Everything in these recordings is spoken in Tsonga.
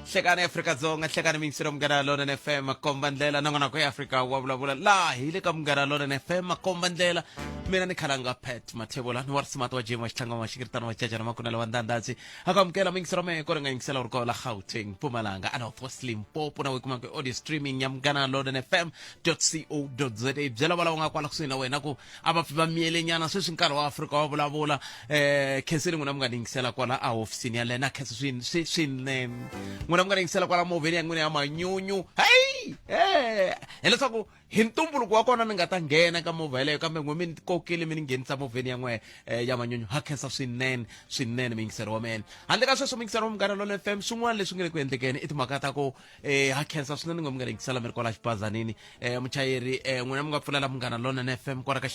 Hlekani Afrika-Dzonga, hlekani miyingiselo Munghana Lonene FM, makomba ndlela nongonoko ya Afrika wa vulavula laha hi le ka Munghana Lonene FM, makomba ndlela. Mina ni khalanga Pat Mathebula ni wa risimati wa Jim wa Xitlangwa wa Xikiritano wa Jajana Makunela wa Ndandadzi. A ku amukela miyingiselo mehe ko ri nga yingisela u ri kona la Gauteng, Mpumalanga, a North West Limpopo na u yi kumaka audio streaming ya Munghana Lonene FM .co.za. Byela va lava nga kwala kusuhi na wena ku a va pfi va miyelenyana sweswi nkarhi wa Afrika wa vulavula. Khenseni n'wina mi nga ni yingisela kwala a hofisini ya lena khensa swinene n'wina mi nga ni yingisela kwala movheni ya n'wina ya manyunyu. Heyi hileswaku hi ntumbuluko wa kona ni nga ta nghena ka movha yeleyo, kambe n'we mi ni kokile mi ni nghenisa movheni ya n'we ya manyunyu. Ha khensa swinene swinene muyingiseri wa mina. Handle ka sweswo muyingiseri wa Munghana Lona FM, swin'wana leswi nga le ku endlekeni i timhaka ta ku ha khensa swinene n'we mi nga ni yingisela mi ri kwala xibazanini. Muchayeri, n'wina mi nga pfulela Munghana Lonene FM kwala ka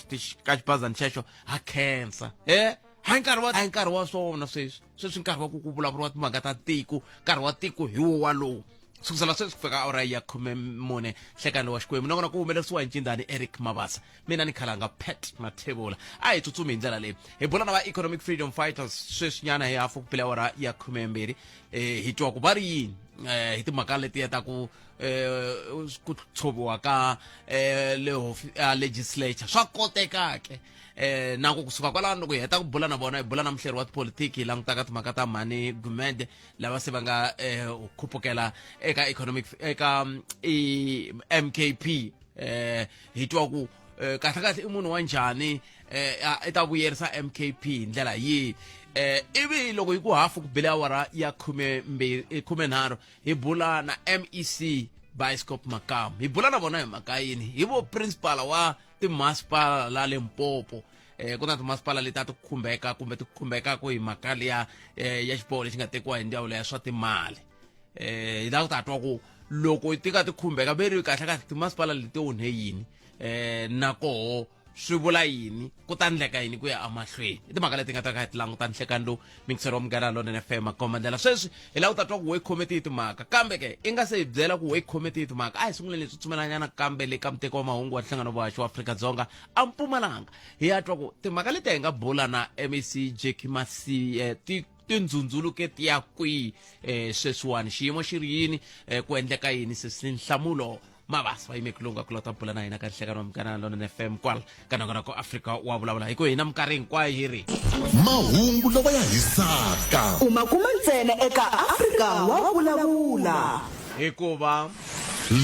ka xibazani xexo, ha khensa. Ha nkarhi wa, a hi nkarhi wa swona sweswi. Sweswi nkarhi wa ku ku vulavuriwa timhaka ta tiko, nkarhi wa tiko hi wo walowu. Sukusela sweswi ku fika awara ya 14 nhlekani wa Xikwembu. Nakona ku humelerisiwa hi ncindani Eric Mabasa. Mina ni khalanga Pat Mathebula. A hi tsutsumi hi ndlela leyi. Hi bula na va Economic Freedom Fighters sweswinyana hi hafu ku bile awara ya 12. Hi twa ku va ri yini hi timhaka letiya ta ku ku tshoviwa ka le legislature. Swa koteka ke. Na ku kusuka kwalano loko hi heta ku bula na vona, hi bula na muhleri wa tipolitiki, hi langutaka timhaka ta Mhani Gumede lava se va nga khupukela eka economic eka i MKP. Hi twa ku kahle kahle i munhu wa njhani, i ta vuyerisa MKP hi ndlela yihi. Ivi loko hi ku hafu ku bile awara ya 12, 13, hi bula na MEC Bioscope Makamu. Hi bula na vona hi mhaka yini? Hi vo principal wa timasipala la Limpopo. Ku na timasipala leti a ti khumbeka kumbe ti khumbekaka hi mhaka liya ya xiboho lexi nga tekiwa hi ndzawulo ya swa timali. Hi lava ku ta twa ku loko ti ka ti khumbeka ve ri kahle kahle timasipala leti onhe yini, na koho swi vula yini, ku ta ndleka yini ku ya emahlweni. I timhaka leti nga ta ka hi ti languta nhlekani lowu mixer wa Munghana Lonene FM makomba ndlela. Sweswi hi lava ku ta twa ku we khome tihi timhaka, kambe ke i nga se hi byela ku we khome tihi timhaka, a hi sunguleni hi tsutsumelanyana kambe le ka muteki wa mahungu wa nhlangano wa vuhaxi wa Afrika-Dzonga a Mpumalanga, hi ya twa ku timhaka leti hi nga bula na MEC Jackie Masie ti tindzundzuluke ti ya kwihi. Sweswiwani xiyimo xi ri yini, ku endleka yini? Sesi Nhlamulo Mabasa va yime kulunga ku lota bula na hina ka nhlekano wa Munghana Lonene FM kwala ka nongonoko Afrika wa vulavula. Hi ku hina minkarhi hinkwayo hi ri mahungu lawa ya hisaka U ma kuma ntsena eka Afrika wa vulavula. Hikuva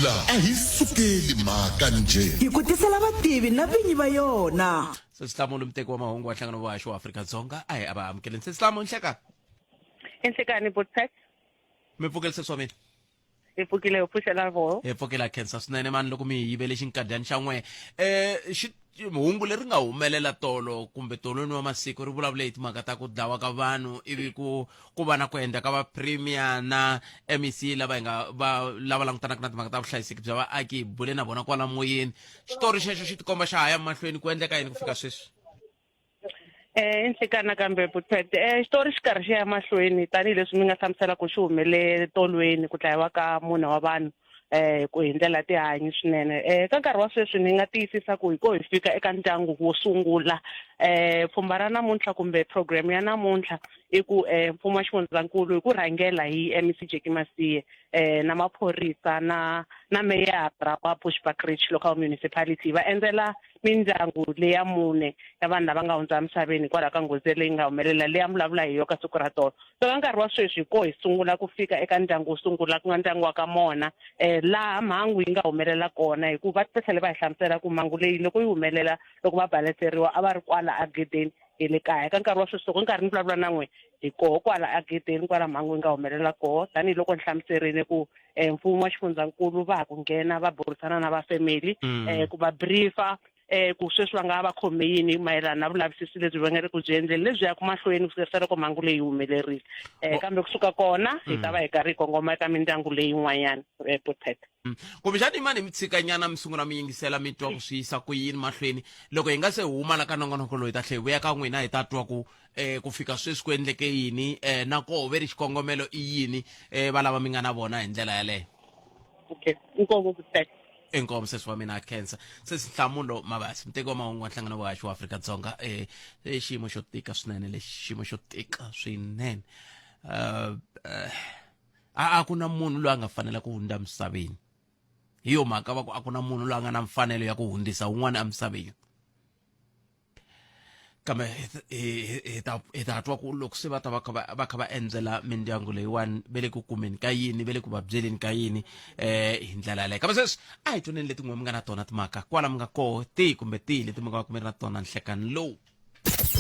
la a hi sukeli mhaka njhe. Hi ku tisela vativi na vinyi va yona. Sesi Nhlamulo, muteki wa mahungu wa nhlangano wa vuhaxi wa Afrika-Dzonga, a hi a va amukeleni. Sesi Nhlamulo, nhlekani. Enhlekani Botset. Mi pfukeli sesi wa mina? Hi pfukile, hi pfuxela voho. Hi pfukile, khensa swinene mani loko mi hi yivele xinkadyani xa n'we. Xi hungu leri nga humelela tolo kumbe tolweni wa masiku ri vulavule hi timhaka ta ku dlawa ka vanhu, ivi ku va na ku endla ka va premier na MEC lava hi nga va lava langutanaka na timhaka ta vuhlayiseki bya vaaki. Hi bule na vona kwala moyeni. Xitori xexo xi tikomba xa ha ya mahlweni, ku endleka yini ku fika sweswi? Nhlikana kambe Butpet, xitori xi karhi xi ya mahlweni tanihileswi mi nga hlamusela ku xi humele tolweni ku dlayiwa ka mune wa vanhu ku hi ndlela ya tihanyi swinene. Ka nkarhi wa sweswi ni nga tiyisisa ku hi ko hi fika eka ndyangu wo sungula. Pfhumba ra namuntlha kumbe program ya namuntlha i ku mfumo wa xifundzankulu hi ku rhangela hi MEC Jackie Masie na maphorisa na meyara wa Bushbuckridge Local Municipality va endzela mindyangu leya mune ya vanhu lava nga hundza emisaveni hikwalaho ka nghozi leyi nga humelela leyi a vulavula hi yo ka siku ra tolo. So ka nkarhi wa sweswi hi ko hi sungula ku fika eka ndyangu wo sungula, ku nga ndyangu wa ka Mona, laha mhangu yi nga humelela kona, hikuva va tlhele va hi hlamusela ku mhangu leyi loko yi humelela loko va baleseriwa a va ri kwala egedeni hi le kaya. Ka nkarhi wa sweswi loko ni karhi ni vulavula na n'we hi koho kwala egedeni kwala mhangu yi nga humelela koho, tanihiloko ni hlamuserile ku mfumo wa xifundzankulu va ha ku nghena va burisana na va family ku va briefa ku sweswi va nga va khome yini mayelana na vulavisisi lebyi va nga ri ku byi endleni lebyi yaka mahlweni ku fikisa loko mhangu leyi humelerile. Kambe kusuka kona hi ta va hi karhi hi kongoma eka mindyangu leyin'wanyana, Butpet. Kumbexana mani mi tshikanyana mi sungula mi yingisela mi twa ku swi yisa ku yini mahlweni. Loko hi nga se huma la ka nongonoko loyi, ta tlhela hi vuya ka n'wina hi ta twa ku ku fika sweswi ku endleke yini, na koho ve ri xikongomelo i yini, va lava mi nga na vona hi ndlela yaleyo. Okay, inkomo Butpet. Inkomo sesi wa mina, a khensa. Sesi Nhlamulo Mabasa, muteki wa mahungu wa nhlangano wa vuhaxi wa Afrika-Dzonga. Xiyimo xo tika swinene lexi, xiyimo xo tika swinene. A a ku na munhu loyi a nga fanela ku hundza emisaveni. Hi yo mhaka va ku a ku na munhu loyi a nga na mfanelo ya ku hundzisa un'wana emisaveni. Kambe hi ta hi ta twa ku loko se va ta va kha va va kha va endzela mindyangu leyiwani ve le ku kumeni ka yini ve le ku va byeleni ka yini hi ndlela yaleyo. Kambe sweswi a hi twaneni leti n'we mi nga na tona timhaka kwala mi nga koho tihi kumbe tihi leti mi nga va ku mi ri na tona nhlekani lowu.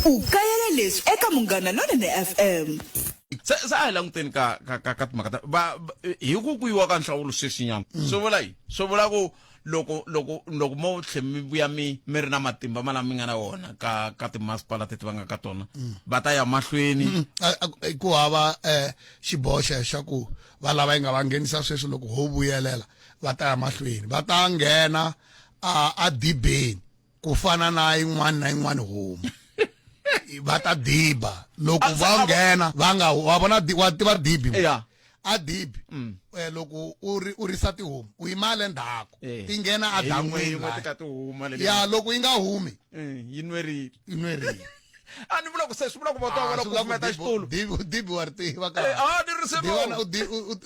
U kayela leswi eka Munghana Lonene FM. Se se a hi languteni ka ka ka ka timhaka ta va hi ku ku yiwa ka nhlawulo sweswinyana swi vula yini swi vula ku loko loko loko mo tlhe mi vuya mi mi ri na matimba ma lama mi nga na wona ka ka timasipala teti va nga ka tona va ta ya mahlweni ku hava um xiboho xexo xa ku va lava yi nga va nghenisa sweswi loko ho vuyelela va ta ya mahlweni va ta nghena a a dibeni ku fana na yin'wana na yin'wana homu va ta diba loko va nghena va nga wa vona wa tiva dibi yeah. a dibi mm. eh, loko u ri u risa tihomu u yima le ndzhaku eh. ti nghena a dan'wini ya loko yi nga humi eh, yi nwerile yi nwerile a ni vula ku se swi vula ku va ta ah, vula ku kumeta xitulu dibi dibi wa ri tiva ka a ni ri se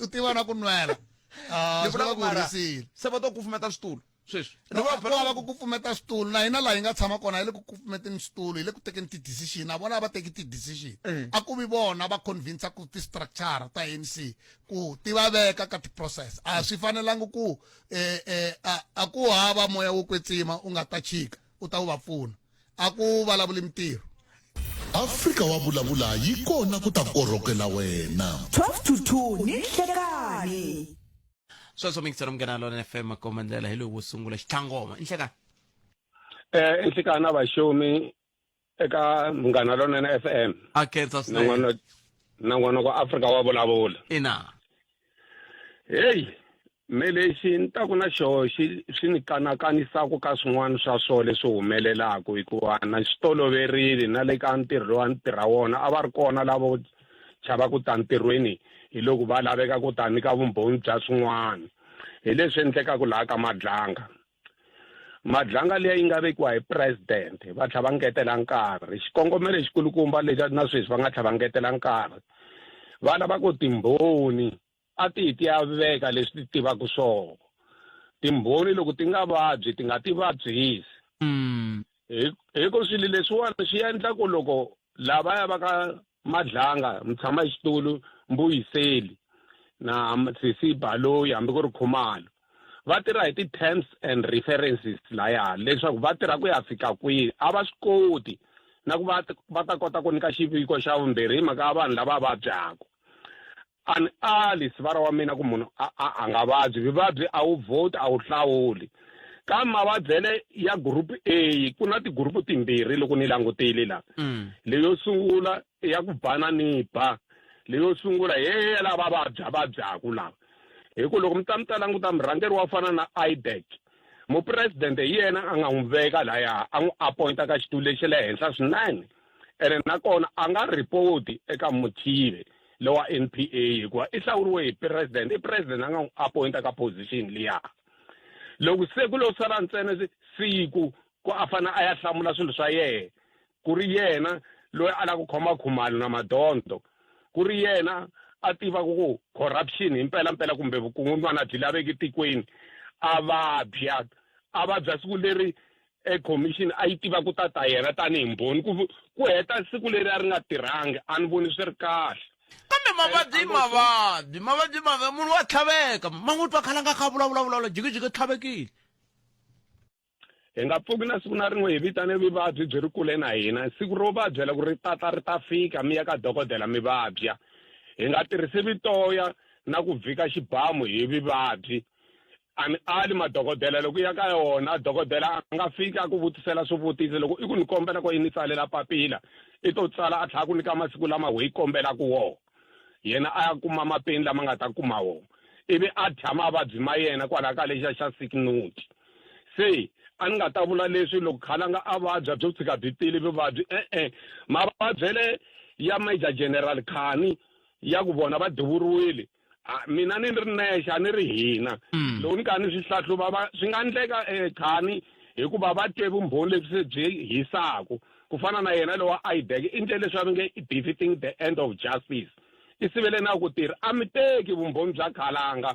u tiva na ku nwela ah, ni vula ku risile se va to kufumeta switulu sweswi ni vona phela va ku kufumeta switulu na hina laha hi nga tshama kona hi le ku kufumeteni switulu hi le ku tekeni ti-decision na vona a va teki ti-decision eh. a ku vi vona va convince ku ti-structure ta ANC ku ti va veka ka ti-process a swi fanelangi ku eh, eh, a ku hava moya wo kwetsima u nga ta chika u ta wu va pfuna a ku vulavuli mintirho Afrika wa vulavula yi kona ku ta korhokela wena. 12 to 2 ni nhlekani. Sweswo mixer Munghana Lonene FM makomba ndlela hi lowu wo sungula xitlhangoma i nhlekani. Eh nhlekani a vaxomi eka Munghana Lonene FM. A khensa swinene. Nongonoko Afrika wa vulavula. Ina. Hey, me lexi ni taku na xoho xi swi ni kanakanisaka ka swin'wana swa swona leswi humelelaka hikuva na swi toloverile na le ka ntirho lowu a ni tirha wona a va ri kona lavo chava ku ta ntirhweni hi loko va laveka ku ta nyika vumbhoni bya swin'wana hi leswi endlekaka laha ka Madlanga Madlanga liya yi nga vekiwa hi president va tlhela va ngetela nkarhi xikongomelo xikulukumba lexi na sweswi va nga tlhela va ngetela nkarhi va lava ku timbhoni a ti yi ti ya veka leswi ti tivaka swona timbhoni loko ti nga vabyi ti nga ti vabyisi mm. Hi ku swilo leswiwani swi endla ku loko lavaya va ka Madlanga mutshamaxitulu Mbuyiseli na Sisi Baloyi hambi ku ri Khumalo va tirha hi ti-terms and references laya leswaku va tirha ku ya fika kwihi a va swi koti na ku va va ta kota ku nyika xiviko xa vumbirhi hi mhaka ya vanhu lava vabyaka a ni ali sivara wa mina ku munhu a a a nga vabyi vuvabyi a wu vhoti a wu hlawuli ka mavabyele ya group A ku na tigrupu timbirhi loko ni langutile la mm. leyo sungula ya ku bana ni ba leyo sungula he lava vabya vabyaku lava hi ku loko mi ta mi ta languta murhangeri wa fana na IDEC mupresidente hi yena a nga n'wi veka laya a n'wi appointa ka xitulu lexi le henhla swinene ene nakona a nga ripoti eka muthive lowa NPA hikuva i hlawuriwe hi president i president a nga n'wi appointa ka position liya loko se ku lo sala ntsena siku ku a fane a ya hlamula swilo swa yena ku ri yena loyi a lava ku khoma khumalo na madondo ku ri yena a tivaka ku corruption hi mpela mpela kumbe vukungundzwana byi laveki tikweni a vabya a vabya siku leri e commission a yi tiva ku tata yena tanihi mbhoni ku ku heta siku leri a ri nga tirhangi a ni voni swi ri kahle kambe mavabyi mavabyi mavabyi mavabyi munhu wa tlhaveka ma n'wi twa khalanga kha vulavula vulavula jikijiki tlhavekile hi nga pfuki na siku na rin'we hi vitane vuvabyi byi ri kule na hina siku ro vabya loko ri tata ri ta fika mi ya ka dokodela mi vabya hi nga tirhisi vitoya na ku vhika xibamu hi vuvabyi a ni ali madokodela loko ya ka yona dokodela a nga fiki a ku vutisela swivutiso loko i ku ni kombela ku yi ni tsalela papila i to tsala a tlhela ku nyika masiku lama ho yi kombelaka wona yena a ya kuma mapeni lama nga ta kuma wona ivi a thya mavabyi ma yena kwalaho ka lexiya xa sick note se a ni nga ta vula leswi loko khalanga a vabya byo tshika byi tile vuvabyi e-e mavabyele ya major general khani ya ku vona va duvuriwile mina ni ri nexe a ni ri hina mm. loko ni karhi ni swi hlahluva va swi nga endleka eh, khani hikuva va twe vumbhoni lebyi se byi hisaku ku fana na yena lowa idec i ndle leswi va nge defeating the end of justice Ti sivele na ku tirha. A mi teki vumbhoni bya Khalanga,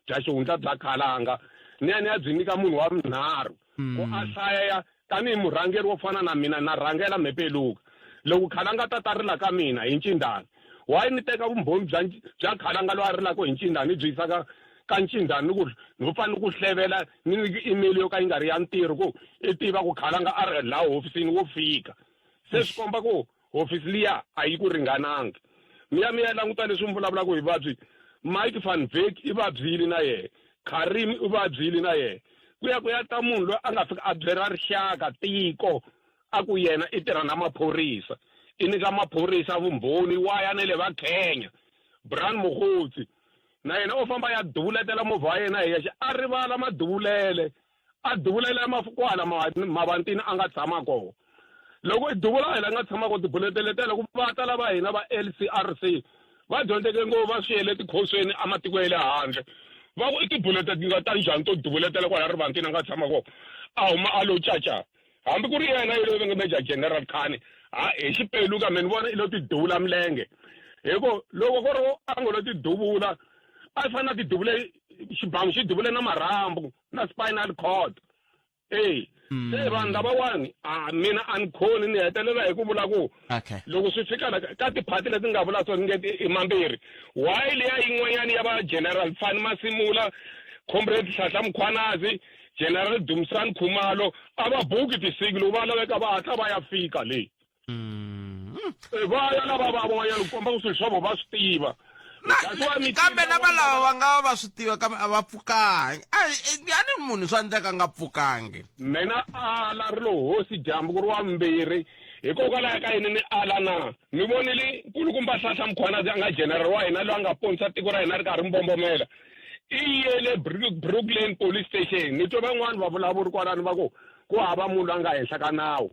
bya xihundla bya Khalanga, ni ya ni ya byi nyika munhu wa vunharhu ku a hlaya tanihi murhangeri wo fana na mina na rhangela Mhepeluka. Loko Khalanga ta ta rila ka mina hi Ncindani, why ni teka vumbhoni bya bya Khalanga loyi a rilaka hi Ncindani ni byi yisa ka ka Ncindani ni ku ni pfa ni ku hlevela ni nyiki email yo ka yi nga ri ya ntirho ku i tiva ku Khalanga a ri laha hofisini wo fika. Se swi komba ku hofisi liya a yi ku ringanangi. Mi ya mi ya languta leswi mi vulavulaka hi vuvabyi. Mike van Wyk i vabyile na yena, Karim i vabyile na yena. Ku ya ku ya ta munhu loyi a nga fika a byela rixaka, tiko, a ku yena i tirha na maphorisa. I nyika maphorisa vumbhoni, wa ya na le va Kenya. Brian Mogotsi na yena o famba a ya duvuletela movha wa yena hi yexe, a rivala maduvulele. A duvulela mafu kwala mavantini a nga tshama kona. Loko i duvula hi la nga tshama kona tibuleteletela ku va ta lava hina va LCRC va dyondzeke ngopfu va swi yele tikhosweni ematiko ya le handle va ku i tibulete ti nga ta njhani to duvuletela kwala rivantini a nga tshama kona a huma a lo caca hambi ku ri yena yi lo venge Major General Khani ha hi xipeluka me ni vona i lo ti duvula milenge hi ku loko ku ri a ngo lo ti duvula a fanele a ti duvule xibamu xi duvule na marhambu na spinal cord eyi mm. se vanhu lavawani a mina a ni khoni ni hetelela hi ku vula ku okay. loko swi fika la ka tiphati leti nga vula so ni nge i mambirhi why liya yin'wanyana ya va general fani masimula comrade hlahla mkhwanazi general dumisani khumalo a va buki tisiki loko va laveka va hatla va ya fika leyi mm. eh, va ya lava va van'wanyana ku komba ku swilo swa vona va swi tiva kambe na valava va nga va va swi tiva kambe a va pfukangi a ni munhu swa endleka a nga pfukangi mina ala ri lo hosi dyambu ku ri wa vumbirhi hikokwalaho ka yini ni ala na mi vonile nkulukumba hlahla mkhwanazi a nga general wa hina loyi a nga ponisa tiko ra hina ri karhi mbombomela i yele brooklyn police station ni twe van'wani va vulavuri kwalano va ku ku hava munhu loyi a nga henhla ka nawu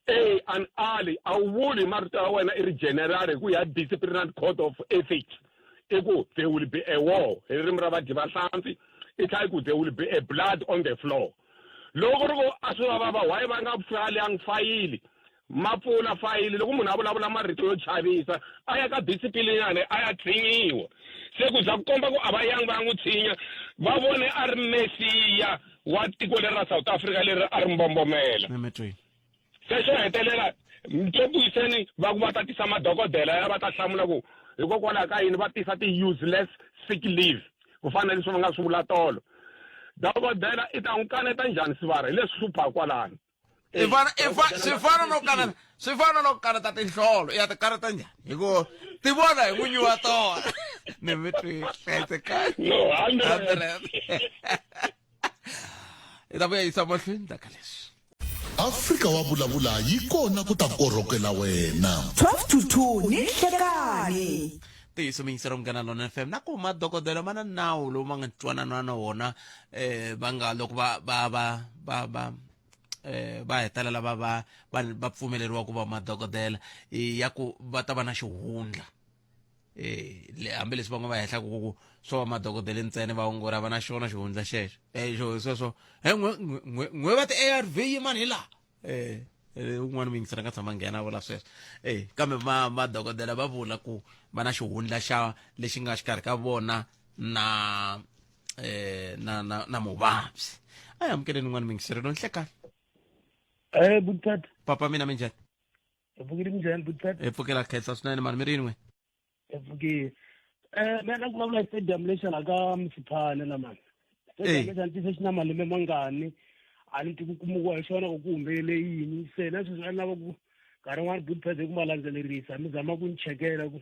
A an ali a wu vuli hi marito ya wena i ri general hi ku ya disciplinary code of ethics i ku there will be a war hi ririmi ra vadyi va hlampfi i tlhela i ku there will be a blood on the floor loko ku ri ku a swi va vava why va nga pfaliangi fayili ma pfula fayili loko munhu a vulavula marito yo chavisa a ya ka disciplinary a ya tshinyiwa se ku za ku komba ku a va yangi va ya n'wi tshinya va vone a ri mesiya wa tiko leri ra South Africa leri a ri mbombomela se xo hetelela mtobuyiseni va ku va ta tisa madokodela ya va ta hlamula ku hikokwalaho ka yini va tisa ti-useless sick leave ku fana na leswi va nga swi vula tolo dokodela i ta n'wi kaneta njhani sivara hi leswi hluphaka kwalano swi fana no kaneta swi fana no kaneta tinhlolo ya ti kaneta njhani hi ku ti vona hi n'winyi wa tona ni mi twi hlayisekani no hundred hi ta vuya yisa mahlweni ndzhaku ka leswi Afrika wa vulavula yi kona ku ta korhokela wena. 12 to 2 ni nhlekani. Ntiyiso miyingiseri Munghana Lonene FM na ku madokodela ma na nawu lowu ma nga twanana na wona eh va nga loko va va va va va eh va hetelela va va va va pfumeleriwa ku va madokodela ya ku va ta va na xihundla eh hambileswi van'we va hehlaka ku ku swo va madokodela ntsena vaongori a va na xona xihundla xexo eh xo sweswo he n'we n'we n'we va ti-ARV yimani hi laha eh, eh un'wana muyingiseri a nga tshama nghena vula sweswo eh kambe ma madokodela va vula ku va na xihundla xa lexi nga xikarhi ka vona na eh na na na muvabyi a hi amukeleni un'wana muyingiseri lo nhlekani Eh butata papa mina minjhani hi pfukile minjhani butata hi pfukela khensa swinene mani mi ri yini n'we hi pfukile eh mina na ku vulavula hi stadium lexi la ka Msiphane la mani stadium lexi a ni tise xi na malembe mangani a ni tivi ku kumiwa hi xona ku ku humelele yini se na sweswi a ni lava ku nkarhi wun'wani good hi ku ma landzelerisa mi zama ku ni chekela ku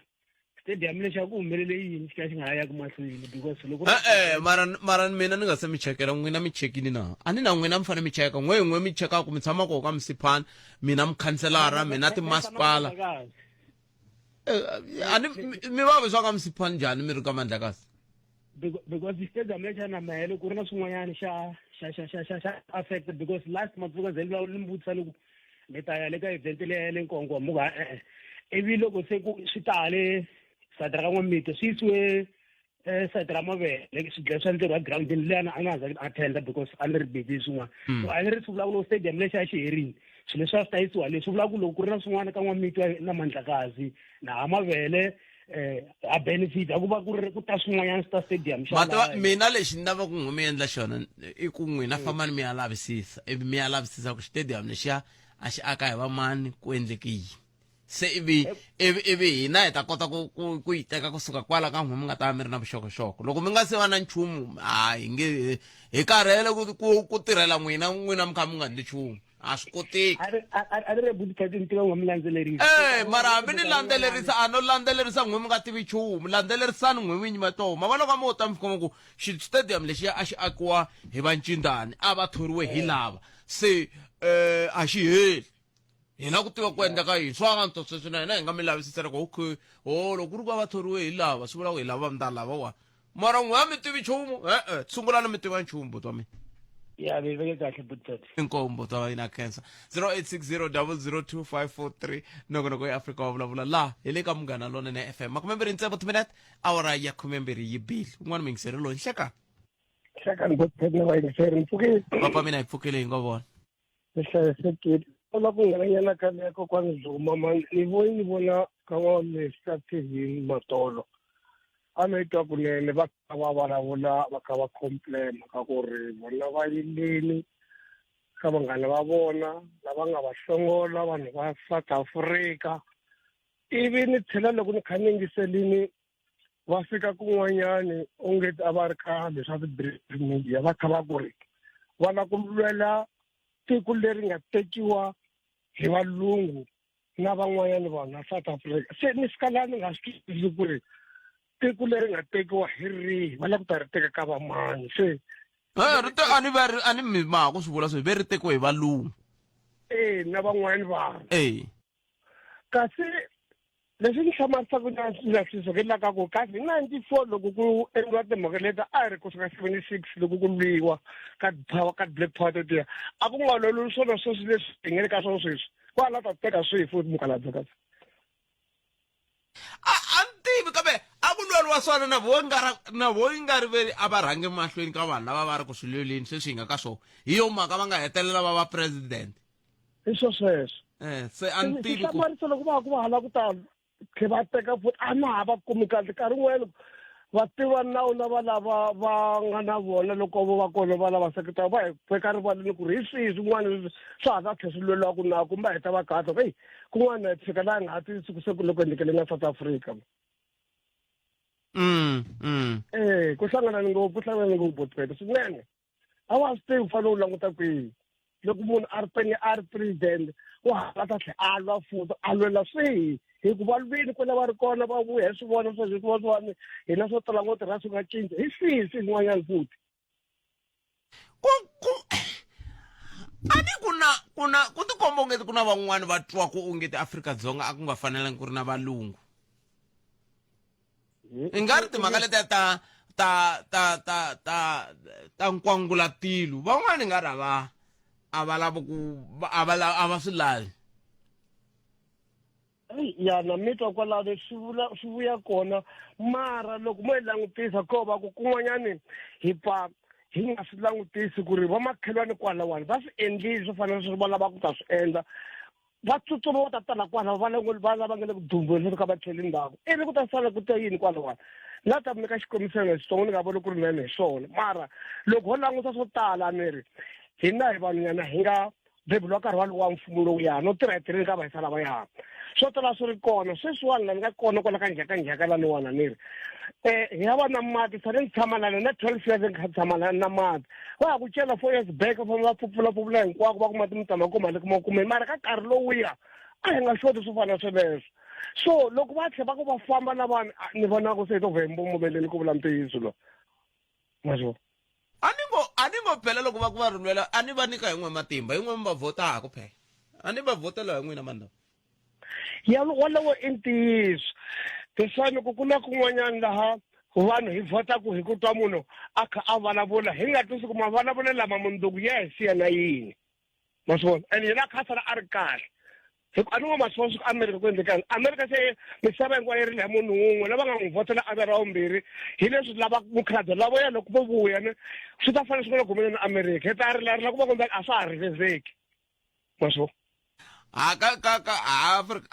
stadium lexi a ku humelele yini xi ka xi nga ha yaki mahlweni because loko e-e mara mara mina ni nga se mi chekela n'wina mi chekini na a ni na n'wina mi fanele mi cheka n'we hi n'we mi chekaku mi tshama koho ka msiphana mina mukhanselara mina timasipala Eh, a ni mi va swa ka msiphani njhani mi ri ka mandlakazi because stadium lexi a na mahele ku ri na swin'wanyana xa xa xa xa xa xa affect because last month loko ze ni ni vutisa ni ku ni ta ya le ka event leya ya le nkongo mu ku e-e ivi loko se ku swi tale side ra ka n'wamiti swi yisiwe eh side ra mavele swidlaya swa ntirho wa groundini leyi a na za attenda because a ni ri busy swin'wana hmm. so a ni ri swi vula ku loko stadium lexi a xi herini swilo leswi a swi ta yisiwa leswi vula ku loko ku ri na swin'wana ka n'wamitwa na mandlakazi na ha mavele eh a benefit a ku va ku ri ku ta swin'wanyana swi ta stadium xa mativa laha. mina lexi ni lavaka ku n'wi mi endla xona i ku n'wina fambani mi ya lavisisa ivi mi ya lavisisa ku xitediyamu lexiya a xi aka hi vamani ku endleke yini se ivi ivi ivi hina hi ta kota ku ku ku yi teka kusuka kwala ka n'we mi nga ta va mi ri na vuxokoxoko loko mi nga se va na nchumu ha hi nge hi karhele ku ku ku tirhela n'wina n'wina mi kha mi nga endli nchumu a swi koteki A ri- a- a- a ri re buti Thato, ni tiva u nga mi landzelerisi Eh, mara hambi ni landzelerisa a no landzelerisa n'we mi nga tivi nchumu landzelerisani n'we vinyi va toho ma vona ka mo ta mi kuma ku xi stadium lexiya a xi akiwa hi vancindani a va thoriwe hi lava se eh a xi heli hi la ku tiva ku endleka yini swa antswa sweswi na hina hi nga mi lavisisela ku okay ho loko ku ri ku va va thoriwe hi lava swi vula ku hi lava mi ta lava wa mara n'we a mi tivi nchumu e-e sungulani mi tiva nchumu buti wa mina ya mi veke kahle buti Thato. inkomu buti wa mina khensa 0860002543 nongonoko ya afrika wa vulavula laha hi le ka munghana lonene fm makumembirhi ntsevu timinete awara ya khumembirhi yi bile un'wana muyingiseri loyi nhlekani Hlekani buti Thato na vayingiseri ni pfukile papa mina hi pfukile hi ngo vona ni hlayisekile u lava ku nghenanyana ka leya kokwani Zuma mani ni vo ni vona ka wa leswi ka TV matolo a ni twa kunene va kha va vulavula va kha va complain ka ku ri vona va yilini ka vanghana va vona lava nga va hlongola vanhu va South Africa ivi ni tlhela loko ni kha ni yingiselini va fika kun'wanyani onge a va ri ka leswa ti-british media va kha va ku ri va lava ku lwela tiko leri nga tekiwa hi valungu na van'wanyana vanhu va South Africa se ni fika laha ni nga swi twisisi ku ri tiko leri nga tekiwa hi rihi va lava ku ta ri teka ka vamani se Eh, ri te a ni va ri a ni mi ma ha ku swi vula swi ve ri tekiwe hi valungu e na van'wanyana vanhu e kasi leswi ni hlamarisaka na swi la ka ku kasi hi 94 loko ku endliwa timhaka leti a hi ri kusuka 76 loko ku lwiwa ka power ka black power tetiya a ku nga lweliwi swona sweswi leswi hi nge le ka swona sweswi kwala ta teka swihi futhi mukhalabye kasi a a ni tivi kambe a ku lweriwa swona na vo nga na vo yi nga ri ve a va rhange mahlweni ka vanhu lava va ri ku swi lweleni sweswi hi nga ka swona hi yo mhaka va nga hetelela va va president hi swo sweswo eh se a ni tivi ku hlamarisa loko va ku va hala ku ta tlhe va teka futhi a na ha va kumi kahle nkarhi wun'wanyana va tiva nawu na va lava va nga na vona loko vo va kona va lava seketela va hi veka rivaleni ku ri hi swihi swin'wana leswi swa ha ta tlhe swi lweliwaku na kumbe a hi ta va kahle eyi kun'wana hi fika laha hi nga ha tiyisi ku se ku le ku endlekele na South Africa mm mm eh ku hlangana ngopfu ku hlangana ngopfu botwete swinene a wa swi tivi u fanele u languta kwihi loko munhu a ri penge a ri president wa ha ta tlhela a lwa futhi a lwela swihi hikuva lwini kwela va ri kona va vuya hi swi vona sweswi swin'wana hina swo tala ngo tirha swi nga cinci hi swihi swin'wanyana futhi ku ku a ni ku na ku na ku tikomba ongeti ku na van'wani va twa ku ongeti Afrika-Dzonga a ku nga fanelangi ku ri na valungu i nga ri timhaka letiya ta ta ta ta ta ta nkwangulatilo van'wana i nga ri a va a va lavi ku a va a va swi lavi ya na mi twa kwalano swi vula swi vuya kona mara loko mo yi langutisa ko va ku kun'wanyani hi pfa hi nga swi langutisi ku ri vamakhelwani kwalawani va swi endlile swo fana na sweswo va lava ku ta swi endla va tsutsuma va ta tala kwalaho va langu va lava nga le ku dumbeni va ka va tlheli ndzhaku ivi ku ta sala ku ta yini kwalawani la ta mi nyika xikombiso xitsongo ni nga voni ku ri nene hi swona mara loko ho languta swo tala ni ri hina hi vanhunyana hi nga beburiwa nkarhi walowo wa mfumo lowuya no tirha hi tirheni ka vahisa lavaya swo tala swi ri kona sweswiwani la ni nga kona kwala ka njhakanjhaka laniwana ni ri um hi ya va na mati sale ni tshama lana na 12 years ni kha tshama lana na mati va ha ku cela 4 years back va famba va pfupfulapfupfula hinkwako va ku mati mi tama kuma le kuma kumeni mara ka nkarhi lowuya a hi nga xoti swo fana sweleswo so loko va tlhe va ku va famba na vanhu ni vona ku se hi to vhe mbomomeleni ku vula ntiyiso lo ma swi a ni ngo a ni ngo phela loko va ku va rhumela a ni va nyika hi n'we matimba hi n'we mi va vhotaka phela a ni va vhotela hi n'wina mani lava Ya wolowo i ntiyiso leswaku loko ku na kun'wanyana laha vanhu hi vhotaku hi ku twa munhu a kha a vulavula hi nga twisi ku mavulavulelo lama mundzuku ya hi siya na yini ma swi vona and yena a kha a sala a ri kahle hi ku a ni ngo ma swi vona swi ku amerika ku endlekani amerika se misava hinkwayo yi ri leha munhu wun'we lava nga n'wi vhotela a ve ra vumbirhi hi leswi lava mukhalabye lavo ya loko vo vuya ne swi ta fanele swi nga le humeleni amerika hi ta rila rila ku va kumbe a swa ha rivezeki ma swi vona. A ka ka ka Afrika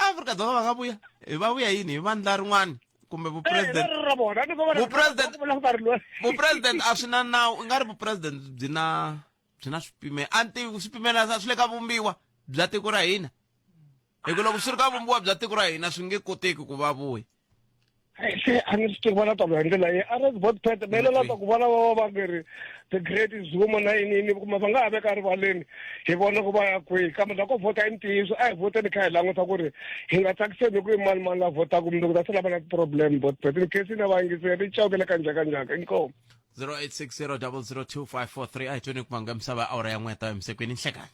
Afrika Dzonga va nga vuya hi va vuya yini hi vandla rin'wana kumbe vupresident ra vona ni vona Vupresident- vula ku ta ri lwa vupresident a swi na nawu i nga ri vupresident byi na byi na swipimelo a ni tivi swipimelo a swi le ka vumbiwa bya tiko ra hina hi ku loko swi ri ka vumbiwa bya tiko ra hina swi nge koteki ku va vuya se a ni swi tivi va la ta hi ndlela yi a ri bot pet me la ta ku vona va va nge ri the great zuma na yini yini kuma va nga ha veka rivaleni hi vona ku va ya kwihi kambe loko vhota i ntiyiso a hi vhoteni kha hi languta ku ri hi nga tsakiseni hi ku i mani mani la vhotaka mundzuku ta se lava na ti-problem bot pet in case na vayingiseri chawukele ka njhakanjhaka inkomu 0860 002 a hi tweni ku vanga misava awara ya n'weta emisekweni nhlekani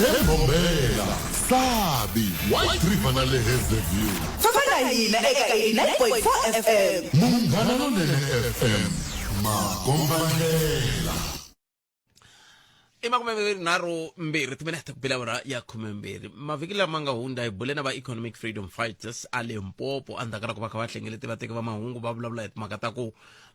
Embombela, Sabi, White River na le Hazyview. Famba na hina eka 89.4 FM. Munghana Lonene FM, makombandlela. I makumembirhi mbirhi timinete ku bela awara ya khumembirhi mavhiki lama nga hundza hi bule na va economic freedom fighters a limpopo endzhaku ka loko va kha va hlengelete vateki va mahungu va vulavula hi timhaka ta ku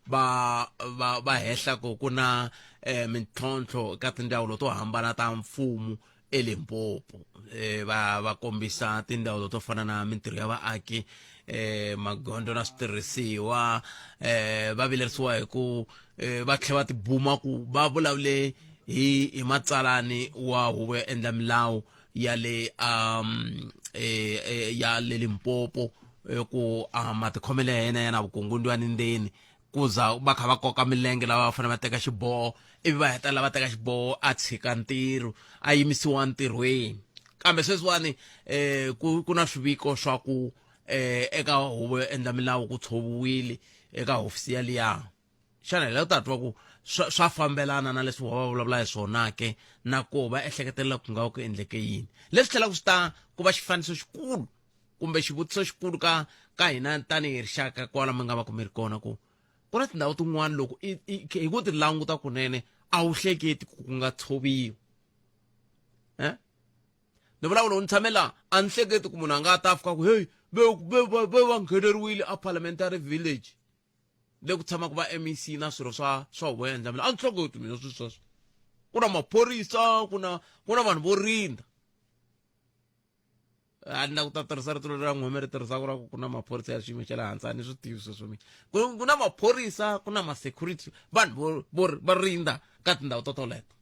va va va hehla ku ku na eh, mintlhontlho ka tindzawulo to hambana ta mfumo eLimpopo eh, va va kombisa tindzawulo to fana na mintirho ya vaaki eh, magondzo na switirhisiwa eh, va vilerisiwa hi ku eh, va tlhela va tibuma ku va vulavule hi hi matsalani wa huvo yo endla milawu ya le um eh, eh, ya le Limpopo eh, ku ah, matikhomelo ya yena ya na vukungundzwani ndzeni ku za va kha va koka milenge lava va fanele va teka xiboho ivi va hetelela va teka xiboho a tshika ntirho a yimisiwa ntirhweni kambe sweswiwani eh ku ku na swiviko swa ku eh eka huvo yo endla milawu ku tshoviwile eka hofisi ya liya xana hi la ku ta twa ku swa swa fambelana na leswi va vulavula hi swona ke na ku va ehleketelela ku nga va ku endleke yini leswi tlhelaka swi ta ku va xifaniso xikulu kumbe xivutiso xikulu ka ka hina tanihi rixaka kwala mi nga va ku mi ri kona ku ku na tindhawu tin'wana loko hi ku ti languta kunene a wu hleketi ku ku nga tshoviwi eh ni vulavula ni tshame laha a ni hleketi ku munhu a nga ta fika ku hey ve ve ve va ngheneriwile a parliamentary village le ku tshamaka va MEC na swirho swa swa huvo ya endla mina a ni hleketi mina swilo sweswo ku na maphorisa ku na ku na vanhu vo rindza a ni la ku ta tirhisa rito leri ra n'hweme ri tirhisaka ra ku ku na maphorisa ya xiyimo xa le hansi a ni swi tivi sweswo mina ku na maphorisa ku na ma-security vanhu vo vo va rindza ka tindhawu to toleto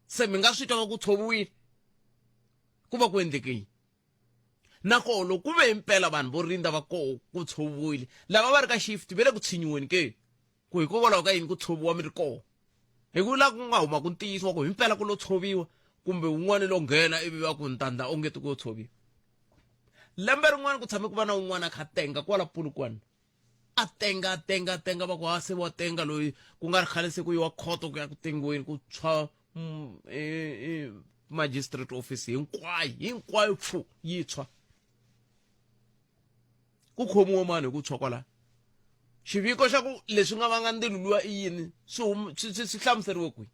se mi nga swi twa va ku tshoviwile ku va ku endleke yini nakoho loko ku ve himpela vanhu vo rindza va koho ku tshoviwile lava va ri ka shift va le ku tshinyiweni ke ku hikokwalaho ka yini ku tshoviwa mi ri koho hi ku la ku nga huma ku ntiyiso wa ku himpela ku lo tshoviwa kumbe wun'wana lo nghena ivi va ku ntandla onge ti ku yo tshoviwa lembe rin'wana ku tshame ku va na un'wana a kha tenga kwala Polokwane a tenga a tenga a tenga va ku ha se wa tenga loyi ku nga ri khale se ku yiwa khoto ku ya ku tengiweni ku tshwa magistrate office hinkwayo hinkwayo pfu yi tshwa ku khomiwe mani hi ku tshwa kwalano xiviko xa ku leswi nga vanga ndzilo luwa i yini swi swi swi hlamuseriwe kwihi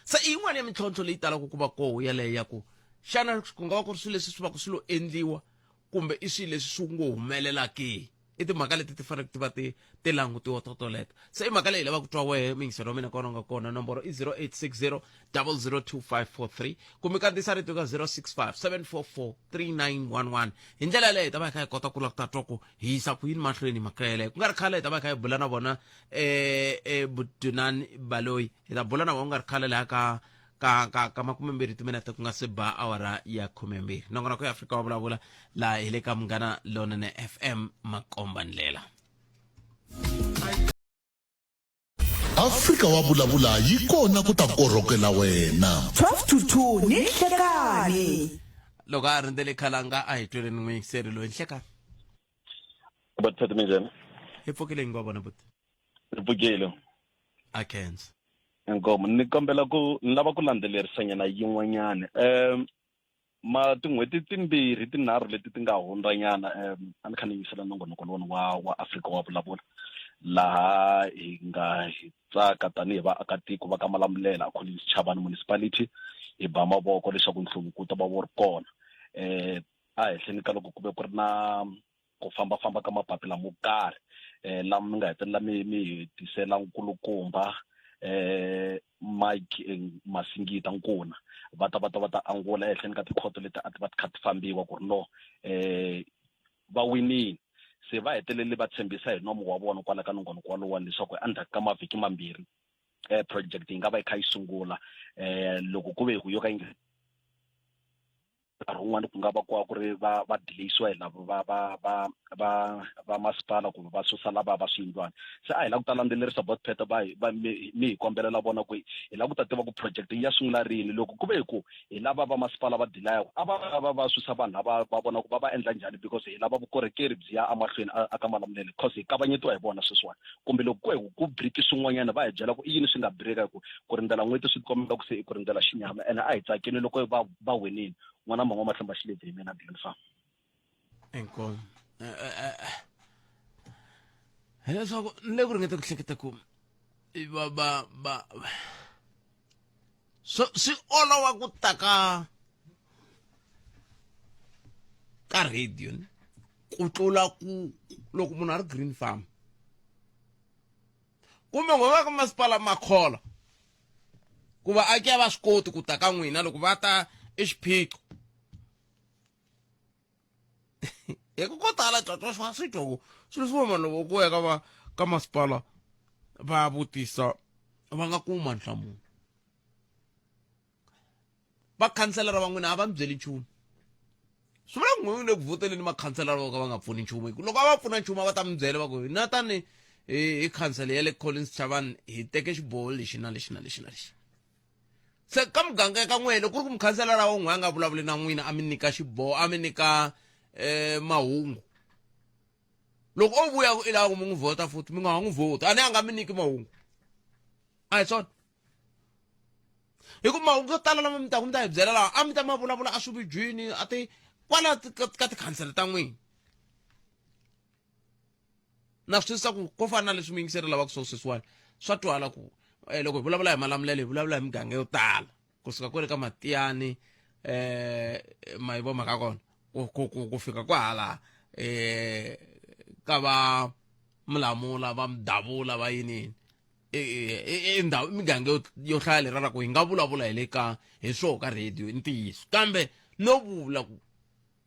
se i yin'wana ya mintlhontlho leyi talaka ku va koho yaleyo ya ku xana ku nga va ku ri swilo leswi swi va ku swi lo endliwa kumbe i swilo leswi swi ngo humelela ke i timhaka leti ti faneleke ti va ti ti langutiwa to toleto se i mhaka leyi lavaka ku twa wehe muyingiseri wa mina kona u nga kona nomboro i 0860 002543 kumbe kandziyisa rito ka 065 744 3911 hi ndlela yaleyo hi ta va hi kha hi kota ku la ku ta twa ku hi yisa ku yini mahlweni mhaka yeleyo ku nga ri khale hi ta va hi kha hi bula na vona um budunani baloyi hi ta bula na vona ku nga ri khale laha ka ka ka ka makumembirhi timinete ku nga se ba awara ya khumembirhi nongonoko ya afrika wa vulavula laha hi le ka munghana lonene fm makomba ndlela Afrika wa vulavula yi kona ku ta korhokela wena. 12 to 2 ni nhlekani. Loko a rindzele khalanga a hi tweleni n'wiyingiseri loyi nhlekani. Buti minjhani? Hi pfukile hi ngo vona buti. Hi pfukile. A khensa. Inkomu ni kombela ku ni lava ku landzelerisa nyana yin'wanyana. Ma tin'hweti timbirhi tinharhu leti ti nga hundza nyana um a ni kha ni yingisela nongonoko lowani wa wa Afrika wa vulavula laha hi nga hi tsaka tanihi vaakatiko va ka Malamulele a Collins Chabane Municipality hi ba mavoko leswaku nhluvuko wu ta va wu ri kona um a hehleni ka loko ku ve ku ri na ku fambafamba ka mapapila mo karhi um lama mi nga hetelela mi mi hi tisela nkulukumba eh Mike eh, Masingita Nkuna va ta va ta va ta angula ehenhleni ka tikhoto leti a ti va ti kha ti fambiwa ku ri no eh va winile se va hetelele va tshembisa hi nomo wa vona kwala ka nongonoko walowani leswaku endzhaku ka mavhiki mambirhi eh project yi nga va yi kha yi sungula eh loko ku ve ku yo ka yi nkarhi wun'wani ku nga va ku ku ri va va delayisiwa hi lava va va va va va masipala kumbe va susa lava va swiyindlwana se a hi lava ku ta landzelerisa bot pet va va mi mi hi kombelela vona ku hi lava ku ta tiva ku project yi ya sungula rini loko ku ve ku hi lava va masipala va delayaka a va va va susa vanhu lava va vona ku va va endla njhani because hi lava vukorhokeri byi ya emahlweni a ka Malamulele cause hi kavanyetiwa hi vona sweswiwani kumbe loko ku ku break swin'wanyana va hi byela ku i yini swi nga break hi ku ku rindzela n'hweti swi kombela ku se i ku rindzela xinyama ene a hi tsakini loko va va winile n'wana man'wa mahlomba xilebyi hi mina Green Farm inkomu eh, eh, eh, hileswaku ni le ku ringeta ku hleketa ku va va va so swi olova ku ta ka ka radio ni ku tlula ku loko munhu a ri green farm kumbe ngo va ka masipala makhola ku vaaki a va swi koti ku ta ka n'wina loko va ta i xiphiqo hi ku ko tala twa swa swi twa ku swilo swi vona loko ku ya ka va ka masipala va vutisa va nga kuma nhlamulo va khanselara va n'wina a va mi byeli nchumu swi vula ku n'wina le ku voteleni makhanselara vo ka va nga pfuni nchumu hi ku loko a va pfuna nchumu a va ta mi byela va ku hina tani hi khansele ya le Collins Chavani hi teke xiboho lexi na lexi na lexi na lexi se ka muganga ka n'wina loko ku ri ku mukhanselara wa n'we a nga vulavuli na n'wina a mi nyika xiboho a mi nyika um mahungu loko o vuya ku i lava ku mi n'wi vhota futhi mi nga ha n'wi vhoti a ni a nga mi nyiki mahungu a hi swona hi ku mahungu yo tala lama mi taku mi ta hi byela lawa a mi ta ma vulavula a swividyini a ti kwala ka tikhansele ta n'wina na swi twisisa ku ko fana na leswi muyingiseri lavaka swo sweswiwani swa twala ku eh, loko hi vulavula hi malamulelo hi vulavula hi miganga yo tala kusuka kwele ka matiyani eh mayivo mhaka kona ku ku ku ku fika kwahala eh ka va mulamula va mudavula va yini i ndhawu miganga yo hlaya lera ra ku hi nga vulavula hi le ka hi swoho ka radio i ntiyiso kambe no vula ku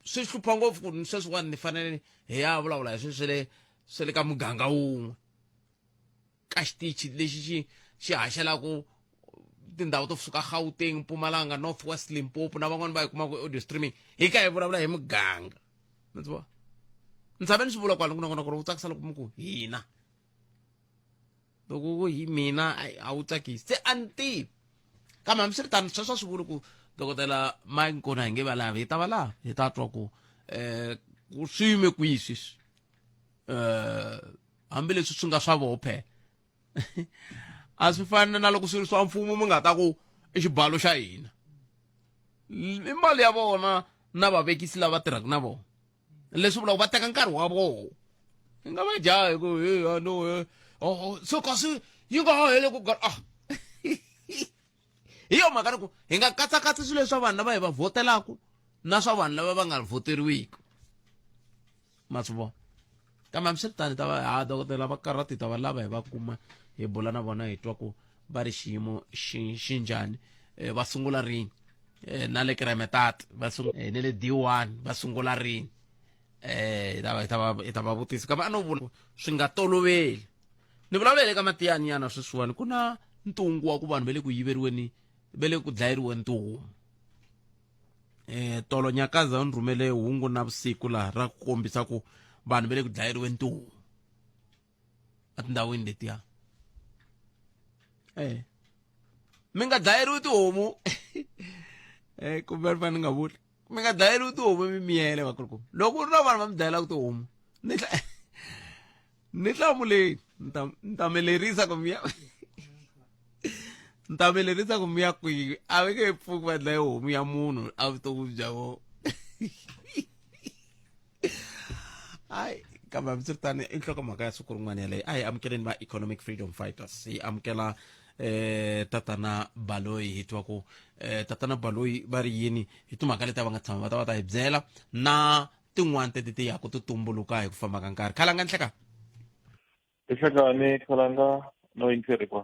swi hlupha ngopfu ku sweswiwani ni fanele hi ya vulavula hi swilo swa le swa le ka muganga wun'we ka xitichi lexi xi xi haxelaku tindhawu to suka Gauteng Mpumalanga North West Limpopo na van'wani va yi kumaka audio streaming hi ka hi vulavula hi muganga mi swi vona ni tshame ni swi vula kwala ku na kona ku ri wu tsakisa loko mi ku hina loko ku hi mina a wu tsakisi se a ni tivi kambe hambiswiritano sweswo a swi vuli ku dokodela mike nkona hi nge va lavi hi ta va lava hi ta twa ku um ku swi yime kwihi sweswi um hambileswi swi nga swa voho phela a swi fani na loko swi ri swa mfumo mi nga ta ku i xibalo xa hina i mali ya vona na vavekisi lava tirhaka na vona leswi vulaka va teka nkarhi wa vona hi nga va dya hi ku he no he oh, so kasi yi nga ha hele ku ah hi yo mhaka ni ku hi nga katsakatsi swilo leswa vanhu lava hi va vhotelaku na swa vanhu lava va nga vhoteriwiki ma swi vona kambe hambiswiritano ta va ha dokodela va karhati ta va lava hi va kuma hi bula na vona hi twa ku va ri xiyimo xi xi njhani eh, va sungula rini eh, na le kremetat va sungula eh, ne le D1 va sungula rini eh hi ta va hi ta va hi ta va vutisa kambe a no vula swi nga toloveli ni vulavula hi le ka matiyani yana sweswiwani ku na ntungu wa ku vanhu va le ku yiveriweni va le ku dlayeriweni tihomu eh tolo nyakaza u ni rhumele hungu na vusiku laha ra ku kombisa ku vanhu va le ku dlayeriweni tihomu etindhawini letiya eh mi nga dlayeriwi tihomu eh kumbe ni fanele ni nga vuli mi nga dlayeriwi tihomu mi miyele vakulukumba loko u ri na vanhu va mi dlayelaka tihomu ni hla ni hlamuleni ni ta ni ta mi lerisa ku mi ya ni ta mi lerisa ku mi ya kwihi a va nge pfuki va dlaye homu ya munhu evuton'wini bya vona hayi kambe hambiswiritano i nhlokomhaka ya siku rin'wana yaleyo a hi amukeleni va economic freedom fighters hi amukela eh tatana baloyi hi twa ku eh tatana baloyi va ri yini hi timhaka leti va nga tshama va ta va ta hi byela na tin'wana teti ti yaku ti tumbuluka hi ku famba ka nkarhi khalanga nhleka Nhlekani khalanga no yingiseri kwa.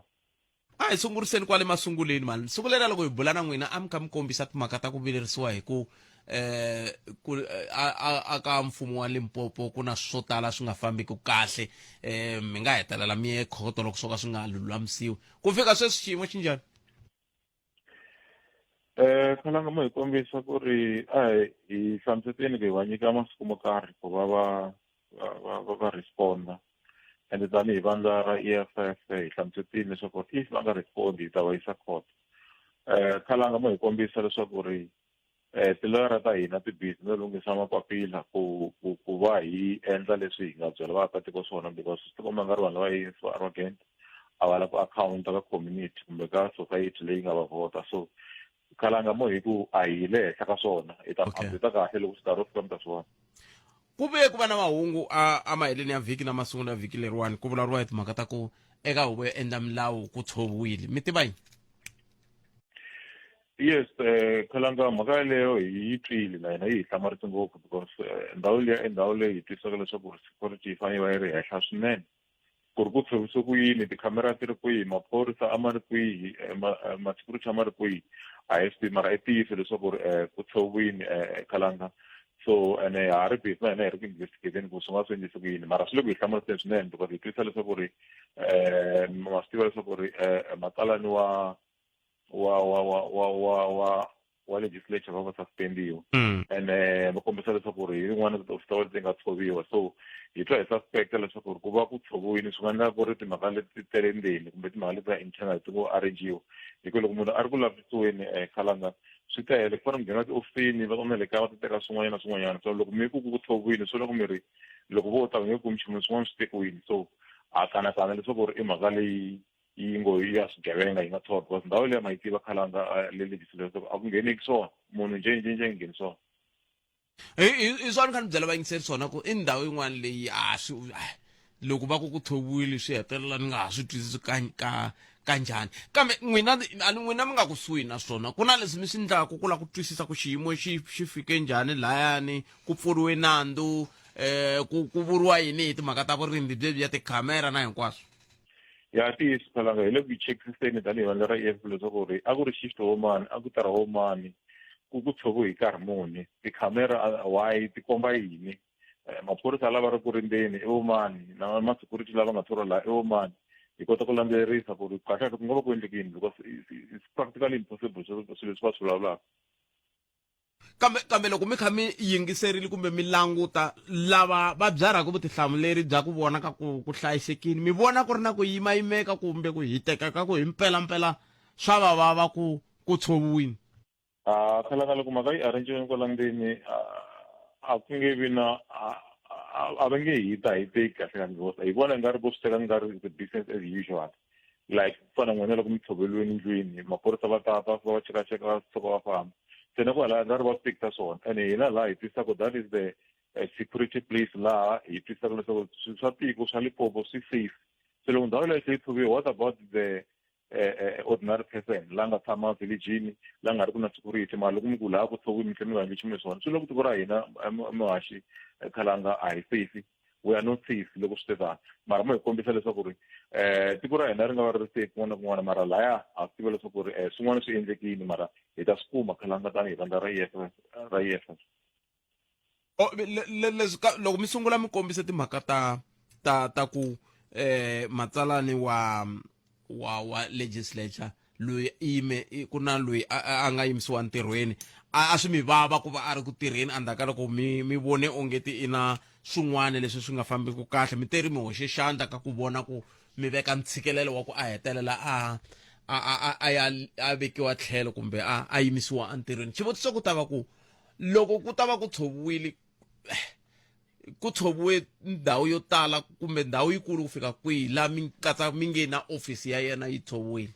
A hi sunguriseni kwale masunguleni mani. Siku leriya loko hi bula na n'wina a mi kha mi kombisa timhaka ta ku vilerisiwa hi ku eh ku a, a, a ka mfumo wa Limpopo ku na swo tala swi nga fambiki kahle eh mi nga hetelela mi ye khoto loko swo ka swi nga lulamisiwi. Ku fika sweswi xiyimo xi njhani? Eh khalanga mo hi kombisa ku ri a hi hlamuseteni ku hi va nyika masiku mo karhi ku va va va va va responda ende tanihi vandla ra EFF hi hlamusetini leswaku if va nga respondi hi ta va yisa court eh khalanga mo hi kombisa leswaku ri eh tiloyara ta hina ti busy no lunghisa mapapila ku ku ku va hi endla leswi hi nga byela vaakatiko swona because swi tikomba nga ri vanhu lava ANC va arrogant a va lava ku akhawunta ka community kumbe ka society leyi nga va vhota so khalanga mo hi ku a hi le henhla ka swona hi ta update kahle loko swi karhi fika mi ta swi vona ku vuye ku va na mahungu a a maheleni ya vhiki na masungulo ya vhiki leriwani ku vulavuriwa hi timhaka ta ku eka huvo yo endla milawu ku tshoviwile mi tiva yini Yes, eh Khalanga mhaka yaleyo hi yi twile na hina yi hi hlamarise ngopfu because eh, ndhawu liya i ndhawu leyi hi twisaka leswaku security yi fanele yi va yi ri henhla swinene ku ri ku tshovise ku yini tikhamera ti ri kwihi maphorisa a ma ri kwihi eh, eh, ma-security a ma ri kwihi a hi swi tivi mara i ntiyiso leswaku ri um ku tshoviwini um Khalanga so ene ha ri busy na hina hi ri ku investigateni ku swi nga swi endlise ku yini mara swi le ku hi hlamariseni swinene because hi twisisa leswaku ri um ma swi tiva leswaku ri um matsalani wa wa wa wa wa wa wa wa legislature va va suspendiwa ene va kombisa leswaku ri hi rin'wana tihofisi ta vona ti nga tshoviwa so hi twa hi suspecta leswaku ri ku va ku tshoviwile swi nga endleka ku ri timhaka leti ta le ndzeni kumbe timhaka leti ta internal ti ngo arrangiwa hi ku loko munhu a ri ku lavisisiweni um khalanga swi tele ku fana ku nghena tiofisini va na le kaya va ti teka swin'wanyana na swin'wanyana so loko mi ku ku tshoviwile swi vula ku mi ri loko vo ta va nge kumi nchumu swin'wana swi tekiwile so ha kanakana leswaku ri i mhaka leyi yi ngo ya swigevenga yi nga tshova because ndhawu leyi ma yi tiva khalanga eh, le legislature a ku ngheneki swona munhu nje nje nje ngheni swona hi swona kha ni byela vayingiseri swona ku i ndhawu yin'wana leyi a swi loko va ku ku tshoviwile swi hetelela ni nga ha swi twisisi ka ka kanjhani kambe n'wina a ni n'wina mi nga kusuhi na swona ku na leswi mi swi endlaka ku lava ku twisisa ku xiyimo xi xi fike njhani layani ku pfuriwe nandzu eh ku ku vuriwa yini hi timhaka ta vurimi byebyi ya tikhamera na hinkwaswo Ya ntiyiso Khalanga hi le ku yi chekisiseni tanihi vandla ra EFF leswaku ri a ku ri shift wo mani a ku tirha wo mani ku ku tshoviwe hi nkarhi muni tikhamera why ti komba yini eh, maphorisa lava ri ku rindzeni i vo mani na ma-security lava nga thoriwa laha i vo mani hi kota ku landzelerisa ku ri kahle kahle ku nga va ku endleke yini because it's practically impossible swilo leswi va swi vulavulaka Kambe kambe loko mi kha mi yingiserile kumbe mi languta lava va byarhaka vutihlamuleri bya ku vona ka ku ku hlayisekile mi vona ku ri na ku yimayimeka kumbe ku hiteka ka ku hi mpelampela swa va vava ku ku tshoviwile A phela ka loko mhaka yi arrange kwala ndzeni a ku nge vi na a va nge hita hiteki kahle kahle because hi vona nga ri vo swi teka nga ri the business as usual like ku fana n'wina loko mi tshoveriwile ndlwini maphorisa va ta va va chekacheka va tshuka va famba se na kwalaya nga ri va swi tekisa swona ene hina laha hi twisaka that is the eh, security place laha hi twisaka leswaku swilo swa tiko swa Limpopo swi safe se loko ndhawu leyo se yi tshoviwe what about the eh, eh, ordinary person la nga tshama villagini la nga ri ku na security mara loko mi ku laha ku tshoviwe mi tlhe mi nga endli nchumu hi swona swi loko tiko ra hina muhaxi khalanga a hi safe we are not safe loko swi te tano mara mo hi kombisa leswaku ri um tiko ra hina ri nga va ri ri safe kun'wana na kun'wana mara laya ha swi tiva leswaku ri um swin'wana swi endlekile mara hi ta swi kuma khalanga tanihi vandla ra EFF ra EFF Oh, leswi loko mi sungula mi kombisa timhaka ta ta ta ku eh matsalani wa wa wa legislature loyi ime ku na loyi a nga yimisiwa ntirhweni a swi mi vava ku va a ri ku tirheni endzhaku ka loko mi mi vone onge ti i na swin'wana leswi swi nga fambiki kahle mi teri mi hoxe xandla ka ku vona ku mi veka ntshikelelo wa ku a hetelela a a a a ya a vekiwa tlhelo kumbe a a yimisiwa entirhweni xivutiso ku ta va ku loko ku ta va ku tshoviwile ku tshoviwe ndhawu yo tala kumbe ndhawu yikulu ku fika kwihi laha mi katsa mi nge na ofisi ya yena yi tshoviwile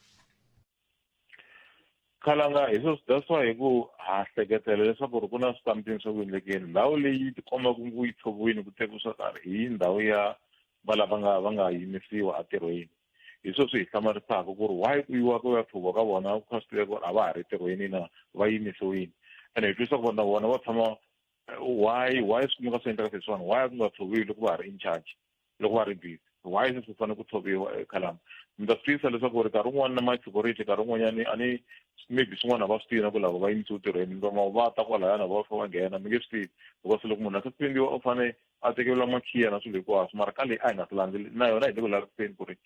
khalanga hi swo that's why hi ku ha hleketela leswaku ri ku na something swa ku endlekeni ndhawu leyi tikomba ku ku yi tshoviwile ku tekiwa swo karhi hi ndhawu ya va lava nga va nga yimisiwa entirhweni hi swo swi hi hlamarisaka ku ri why ku yiwa ku ya tshoviwa ka vona ku kha swi tiveka ku ri a va ha ri ntirhweni na va yimisiwile ene hi twisisa ku vanhu na vona va tshama why why swi kumeka swi endleka leswiwani why ku nga tshoviwi loko va ha ri in charge loko va ri busy. Why se swi fanele ku tshoviwa ekhalanga? Mi ta swi twisisa leswaku ri nkarhi wun'wani na ma-security nkarhi wun'wanyani a ni maybe swin'wana a va swi tivi na ku lava va yimisiwe ntirhweni mi va va ta kwalayana va fika va nghena mi nge swi tivi because loko munhu a suspendiwa u fane a tekeriwa makhiya na swilo hinkwaswo mara ka leyi a hi nga swi landzeli na yona hi le ku laviseni ku ri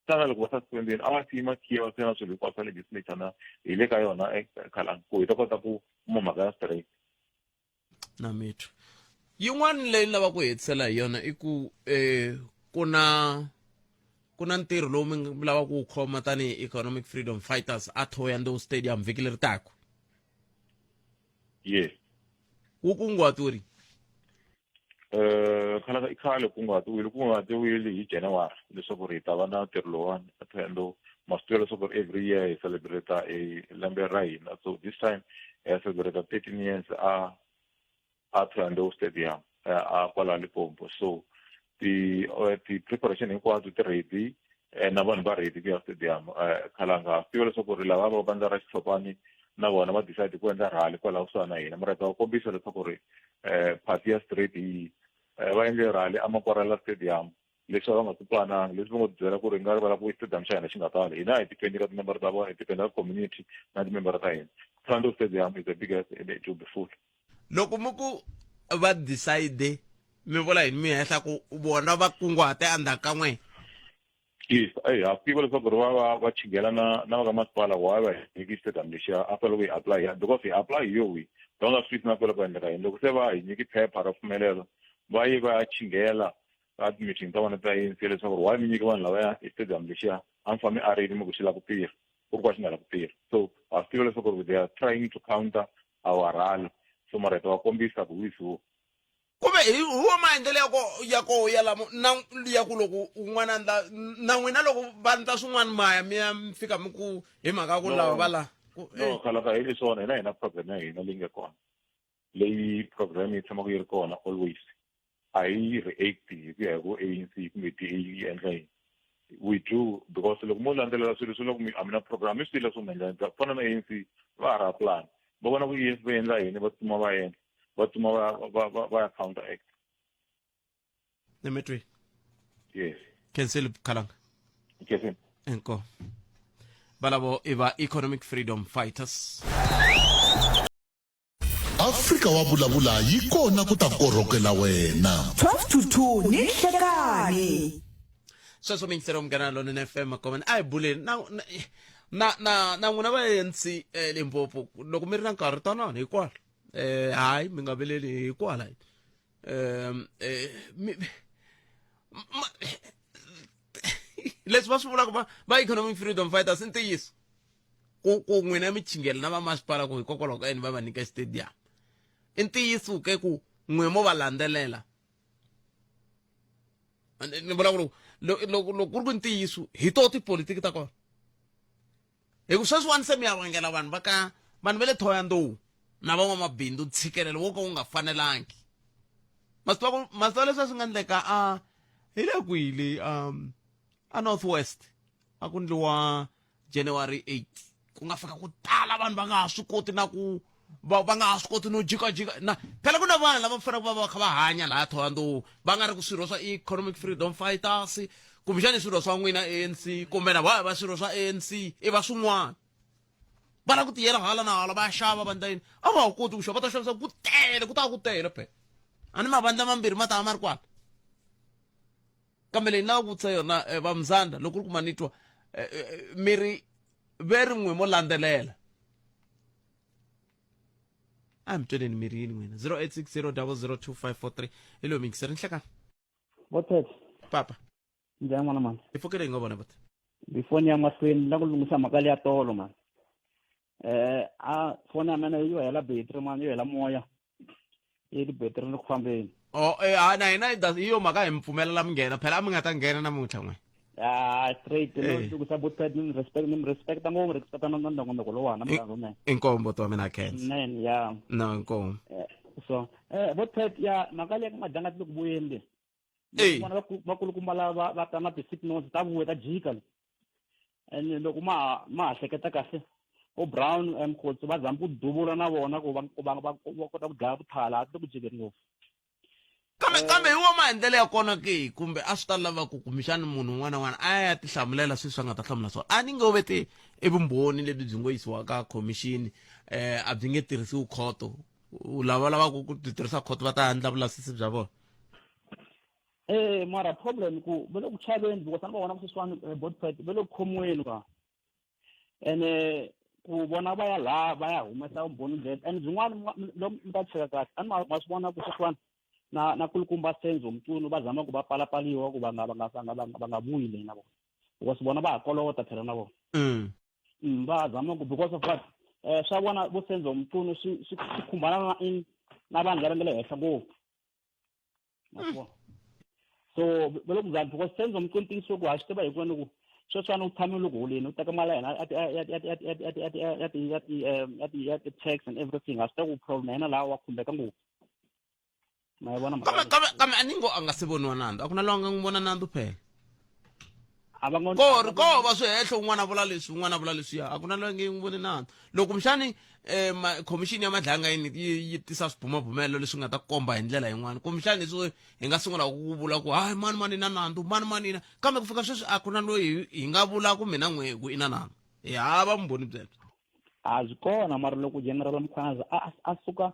xana loko va suspendini a va siyi makhiya va siya na swilo hinkwaswo swa legislature na hi le ka yona ekhalanga ku hi ta kota ku kuma mhaka ya straight. Na mitwa yin'wana leyi ni lavaka ku hetisela hi yona i ku ku na ntirho lowu mi lavaka ku wu khoma tanihi Economic Freedom Fighters a Thohoyandou Stadium vhiki leri taka. Yes. Wu kunguhatiwe rini? Khale i khale kunguhatiwile, kunguhatiwile hi January leswaku ri hi ta va na ntirho lowuwani a Thohoyandou. Ma swi tiva leswaku ri every year hi celebrate e lembe ra hina, so this time hi ya celebrate 13 years a Thohoyandou Stadium a kwala Limpopo. So ti ti-preparation hinkwato ti ready na vanhu va ready ku ya stadium. Khalanga ha swi tiva leswaku ri lava va vandla ra xitshopani na vona va decide ku endla rally kwalaho kusuhani na hina, mara ta va kombisa leswaku ri party ya straight hi va endle rally aMakwarela Stadium leswi va nga swi twanangi leswi va ngo byela ku ri nga rivala ku stadium xa hina xi nga tali. Hina hi depend ka timembara ta vona, hi depend ka community na timembara ta hina. Thohoyandou Stadium is the biggest and it will be full. Loko mi ku va decide mi vula yini? Mi hehla ku vona va kunguhate endzhaku ka n'wina? Yes, eyi ha swi tiva leswaku ri va chingela na va ka masipala why va hi nyiki stadium lexiya after loko hi apply ya because hi apply hi yo wi va nga swi twisisi na ku la ku endleka yini. Loko se va hi nyiki phepha ra pfumelelo va ye va ya chingela ka ti-meeting ta vona ta ANC leswaku ri why mi nyiki vanhu lavaya i stadium lexiya a mi fambi a rini mi ku xi lava ku tirha ku ri ku va xi nga lavi ku tirha. So ha swi tiva leswaku ri they are trying to counter our rally, so mara hi ta va kombisa ku who is who. Kumbe hi huwa maendlelo ya ko ya lamo na ya ku loko un'wana ndla na n'wina loko va ndla swin'wana maya mi ya mi fika mi ku hi mhaka ku lava va la no khalaka hi leswiwona hina hi na program ya hina leyi nga kona leyi program yi tshamaka yi ri kona always a yi react hi ku ya hi ku ANC kumbe DA yi endla yini. We do because loko mo landzelela swilo swi loko a mi na program mi swi tiva leswi mi endla ku fana na ANC va ha ra plan va vona ku ANC va endla yini va tsutsuma va endla va tsutsuma va ya counter act. Nemetwi. Yes. Cancel Khalanga. Cancel. Enko. Valavo i va Economic Freedom Fighters. Afrika wa vulavula yi kona ku ta korhokela wena. 12 to 2 ni nhlekani. Sweswo mi yingisela Munghana Lonene FM Makomeni a hi buleni na n'wina va ANC Limpopo loko mi ri na nkarhi tanani hikwala hayi mi nga vileli hikwala leswi va swi vulaka va Economic Freedom Fighters i ntiyiso ku n'wina mi chingela na vamasipala ku hikokwalaho ka yini va va nyika stadium i ntiyiso ke ku n'we mo va landzelela ni vula ku loko loko ku ri ku ntiyiso hi to tipolitiki ta kona hi ku sweswiwani se mi ya vangela vanhu va ka vanhu va le Thohoyandou na van'wamabindzu ntshikelelo wo ka wu nga fanelangi ma swi tiva ma swi tiva leswi a swi nga endleka a hi le kwihi le a North West a ku ndliwa January 8 ku nga fika ku tala vanhu va nga ha swi koti na ku va nga ha swi koti no jikajika na phela ku na vanhu lava faneleke va va kha va hanya laha Thohoyandou va nga ri ku swirho swa Economic Freedom Fighters kumbexani swirho swa n'wina ANC kumbe na va va swirho swa ANC i va swin'wana va lava ku tiyela hala na hala va ya xava va ndla yini a va ha koti ku xava va ta xavisa ku tele ku ta ku tele phela a ni mavandla mambirhi ma ta va ma ri kwala kambe leyi ni lava ku vutisa yona va Mzanda loko ri kuma ni twa mi ri ve ri n'we mo landzelela a mi tweleni mi ri yini n'wina 0860 002543 hi loyi mingiseri nhlekani Botet. Papa. Njhani n'wana mani? Hi pfukile hi nga vona bote. Before ni ya mahlweni ni la ku lunghisa mhaka leya tolo mani. A foni ya mina yo hela battery mani, yo hela moya. Yi ri battery ni ku fambeni. Oh, ha na hina hi yo mhaka hi mi pfumelela mi nghena phela a mi nga ta nghena namuntlha n'we. Ah, straight no lunghisa botet ni respect ni respect ngopfu respect na nongonoko lowa na murhandzu mina. Inkomu bote wa mina khensa. Nene ya. No inkomu. So botet ya mhaka leya ku madyanga ti le ku vuyeni le. Ey. Vona vakulukumba lava va ta na ti-sick notes ta vuya ta jika le. And loko ma ha hleketa kahle vo Brown Mkhotsi va zama ku duvula na vona ku va kota ku dlaya vuthala a ti le ku jikeni ngopfu. Kambe Kambe kambe hi wo maendlelo ya kona ke kumbe a swi ta lava ku kumbexani munhu un'wana na un'wana a ya tihlamulela sweswi a nga ta hlamula swona a ni nge ve ti i vumbhoni lebyi byi ngo yisiwa ka khomixini um a byi nge tirhisiwi khoto lava lavaka ku byi tirhisa khoto va ta endla vulavisisi bya vona. Eh mara problem ku va le ku chaveni because a ni va vona sweswiwani eh, botpet va le ku khomiweni va ene ku vona va ya laha va ya humesa vumbhoni byebyo and byin'wana loko mi ta cheka kahle a ni ma swi vona ku sweswiwani na na kulukumba Senzo Mchunu va zama ku va palapaliwa ku va nga va nga va nga va nga vuyi le na vona because vona va ha kolota phela na vona. Va zama ku because of what swa vona vo Senzo Mchunu swi swi khumbana na in na vanhu lava nga le henhla ngopfu ma swi vona. So va le ku zama because Senzo Mchunu ntiyiso ku ha swi tiva hinkwenu ku sweswiwani u tshame le ku holeni u teka mali ya yena ya ti ya ti ya ti ya ti tax and everything ha swi tiva ku problem na yena laha wa khumbeka ngopfu. Ma yi vona mhaka Kambe kambe kambe a ni ngo a nga se voniwa nandzu, a ku na loyi a nga n'wi vona nandzu phela. A va ngo Ko ri ko va swihehlo un'wana a vula leswi un'wana a vula leswiya, a ku na loyi a nge n'wi voni nandzu. Loko kumbexani um khomixini ya madlanga yini yi yi tisa swibumabumelo leswi nga ta komba hi ndlela yin'wana, kumbexani leswi hi nga sungula ku vula ku hayi mani mani i na nandzu mani mani i na, kambe ku fika sweswi a ku na loyi hi nga vula ku mina n'we ku i na nandzu, hi hava vumbhoni byebyo. A byi kona mara loko General Mkhwanazi a a suka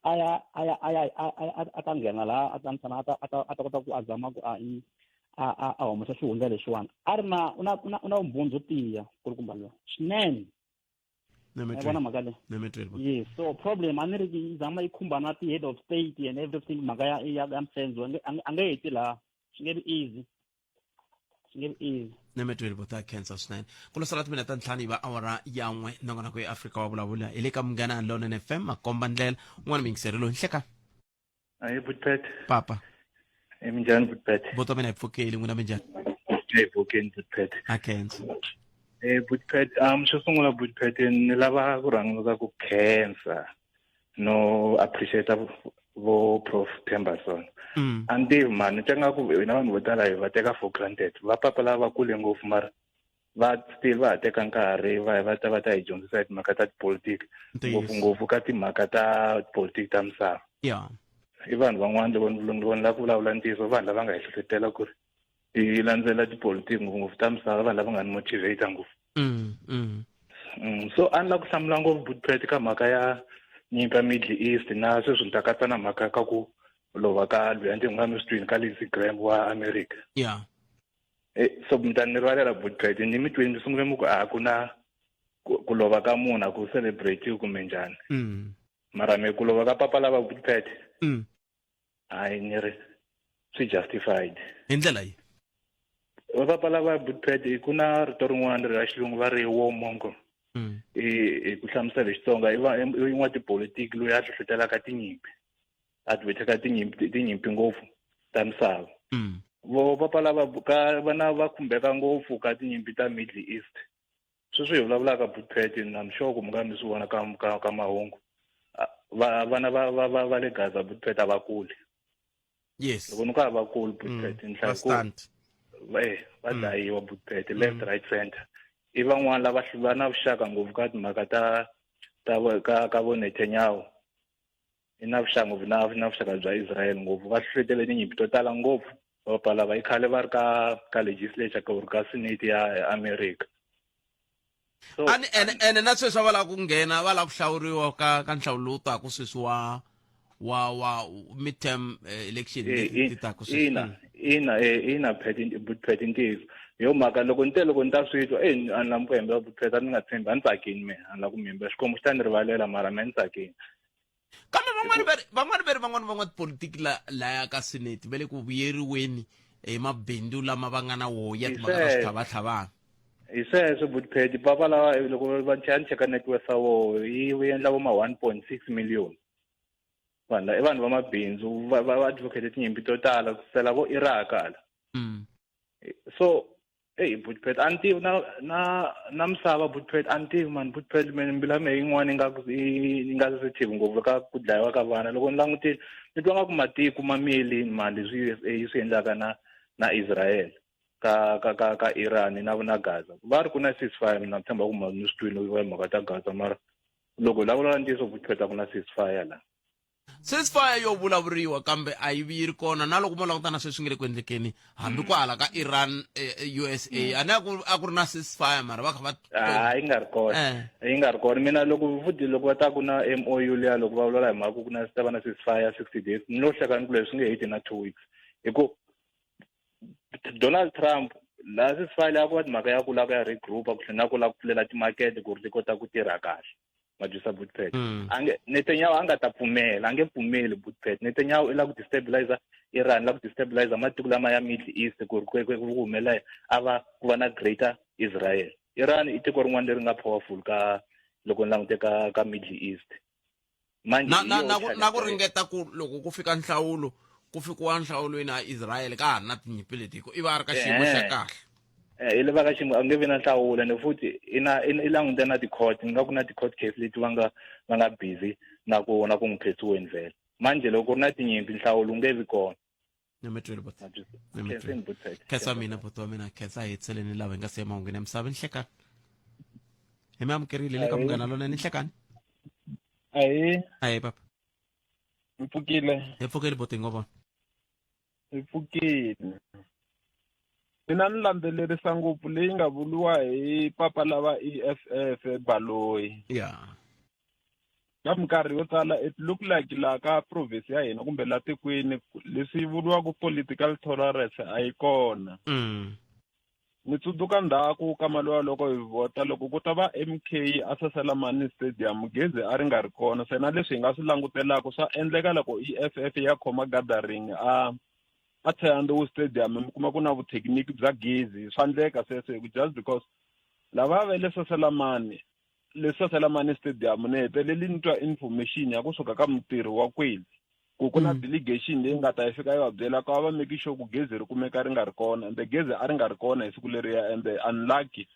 a ya a ya a ya a ta nghena laha a ta a ta a ta a ta kota ku a zama ku a a a a humesa xihundla lexiwani a ri na u na u na u na vumbhoni byo tiya kulukumba loyi swinene. Vona mhaka leyi. Yes, so problem a ni ri yi zama yi khumba na ti-head of state and everything mhaka ya ya ya Msenzo a nge heti laha swi nge vi easy. Swi nge vi easy. Nemetweli vo ta khensa swinene. Ku lo sala timinete ta ntlhanu yi va awara ya n'we nongonoko ya Afrika wa vulavula hi le ka Munghana Lonene FM makomba ndlela un'wana muyingiseri loyi nhleka. Ayi Butpet. Papa. E minjhani Butpet? Voto mina hi pfukeli n'wina minjhani? Hi pfukeni Butpet. A khensa. Eh Butpet, xo sungula Butpet ni lava ku rhangisa ku khensa no appreciate vo Prof Thembason. A ni tivi mani ni twa nga ku hina vanhu vo tala hi va teka for granted. Va papa lava va kule ngopfu mara va still va ha teka nkarhi va va ta va ta hi dyondzisa hi timhaka ta tipolitiki ngopfungopfu ka timhaka ta tipolitiki ta misava. I vanhu van'wana loko loko ni lava ku vulavula ntiyiso vanhu lava nga hi hlohlotela ku ri hi landzela tipolitiki ngopfungopfu ta misava vanhu lava nga ni motivate ngopfu. So a ni lava ku hlamula ngopfu Butpet ka mhaka ya nyimpi ya Middle East na sweswi ni ta katsa na mhaka ka ku lova ka loyi a ndzi nga mi swi twini ka Lindsey Graham wa America. So mi ta ni rivalela Butpet ni mi twini mi sungule mi ku a ku na ku lova ka munhu a ku celebrate kumbe njhani. Mara me ku lova ka papa lava Butpet. Hayi ni ri swi justified. Hi ndlela yi. Va papa lava Butpet ku na rito rin'wana ra xilungu va ri warmonger. I ku hlamusela hi Xitsonga i va i n'watipolitiki loyi a hlohlotelaka tinyimpi. A ti tinyimpi tinyimpi ngopfu ta misava. Vo papa lava ka vana va khumbeka ngopfu ka tinyimpi ta Middle East. Sweswi hi vulavulaka Butpet na I'm sure ku mi nga mi swi vona ka ka ka mahungu. Va vana va va va va le Gaza Butpet a va kuli. Yes. Loko ni ku a va kuli Butpet ni hlaya ku va dlayiwa Butpet left right center. I van'wana lava va na vuxaka ngopfu ka timhaka ta ta ka ka vo Netanyahu. I na vuxaka ngopfu na na vuxaka bya Israel ngopfu va hlohletele tinyimpi to tala ngopfu. Va lava i khale va ri ka ka legislature or ka senate ya America. So ani ene ene na sweswi va lava ku nghena va lava ku hlawuriwa ka ka nhlawulo lowu taka sweswi wa wa wa midterm election leti taka sweswi. Ina ina ina Pet Pet ntiyiso. Yo mhaka loko ni te loko ni ta swi twa a ni lava ku hembela Pet a ni nga tshembi a ni tsakini mina a ni lava ku mi hembela Xikwembu xi ta ni rivalela mara me ni tsakini. Kambe van'wani va ri van'wani va ri van'wani van'watipolitiki la laya ka senate va le ku vuyeriweni hi mabindzu lama va nga na woho ya timhaka ta switlhavatlhavana. Hi sweswo Butpet papa lava loko va ni cheka net worth ya voho yi endla vo ma 1.6 million. Vanhu i vanhu va mabindzu va va advocate tinyimpi to tala ku sela vo Iraq hala. So Hey Butpet a ni tivi na na na misava Butpet a ni tivi mani Butpet mina mbilu ya mehe yin'wana yi nga yi nga sensitive ngopfu ka ku dlayiwa ka vana loko ni langutile ni twa nga ku matiko ma miyelini mani leswi U_S_A yi swi endlaka na na Israel ka ka ka ka Iran na na Gaza va ri ku na ceasefire mina ni tshemba ku ma ni swi twile hi mhaka ta Gaza mara loko hi lava vulavula ntiyiso Butpet a ku na ceasefire la. Ceasefire yo vulavuriwa kambe a yi vi yi ri kona na loko mo languta na sweswi nge le ku endlekeni hambi kwahala ka Iran USA a ni a ku a ku ri na ceasefire mara va kha va a yi nga ri kona yi nga ri kona mina loko futhi loko va ta ku na MOU liya loko va vulavula hi mhaka ku na ta va na ceasefire 60 days ni lo hleka ni ku leswi nge heti na 2 weeks hi ku Donald Trump laha ceasefire liya ku va timhaka ya ku lava ku ya regroup ku tlhela ku lava ku pfulela timakete ku ri ti kota ku tirha kahle majusa Bootpet a nge Netanyahu a nga ta pfumela a nge pfumeli Bootpet Netanyahu i lava ku destabilize Iran lava ku destabilize matiko lama ya Middle East ku ri ku humelela a va ku va na greater Israel Iran i tiko rin'wana leri nga powerful ka loko ni langute ka ka Middle East manje na na na ku na ku ringeta ku loko ku fika nhlawulo ku fikiwa nhlawulweni a Israel ka ha ri na tinyimpi leti i va a ri ka xiyimo xa kahle i le va ka xiyimo a nge vi na nhlawulo ende futhi i na i langute na ti-court ni nga ku na ti-court case leti va nga va nga busy na ku na ku n'wi phesiweni vhele manje loko ku ri na tinyimpi nhlawulo wu nge vi kona ni mi twile buti ni mi twile khensa mina buti wa mina khensa hi tseleni lava hi nga siya mahungwini ya misava ni hlekani hi mi amukerile le ka munghana lonene ni hlekani ahi ahi papa mi pfukile hi pfukile buti hi ngo vona hi pfukile mina ni landzelerisa ngopfu leyi nga vuriwa hi papa lava EFF Baloyi ya ka minkarhi yo tala it look like laha ka province ya hina kumbe la tikweni leswi vuriwaka political tolerance a yi kona ni tsundzuka ndzhaku ka maloya loko hi vhota loko ku ta va MK a Saselamani Stadium gezi a ri nga ri kona se na leswi hi nga swi langutelaka swa endleka loko EFF ya khoma gathering a a Thohoyandou Stadium mi kuma ku na vuthekiniki bya gezi swa endleka sweswo hi ku just because lava va le Saselamani le Saselamani Stadium ni heteleli ni twa information ya kusuka ka mutirhi wa kweli ku ku na delegation leyi nga ta yi fika yi va byela ku a va make sure ku gezi ri kumeka ri nga ri kona ende gezi a ri nga ri kona hi siku leriya ende unlucky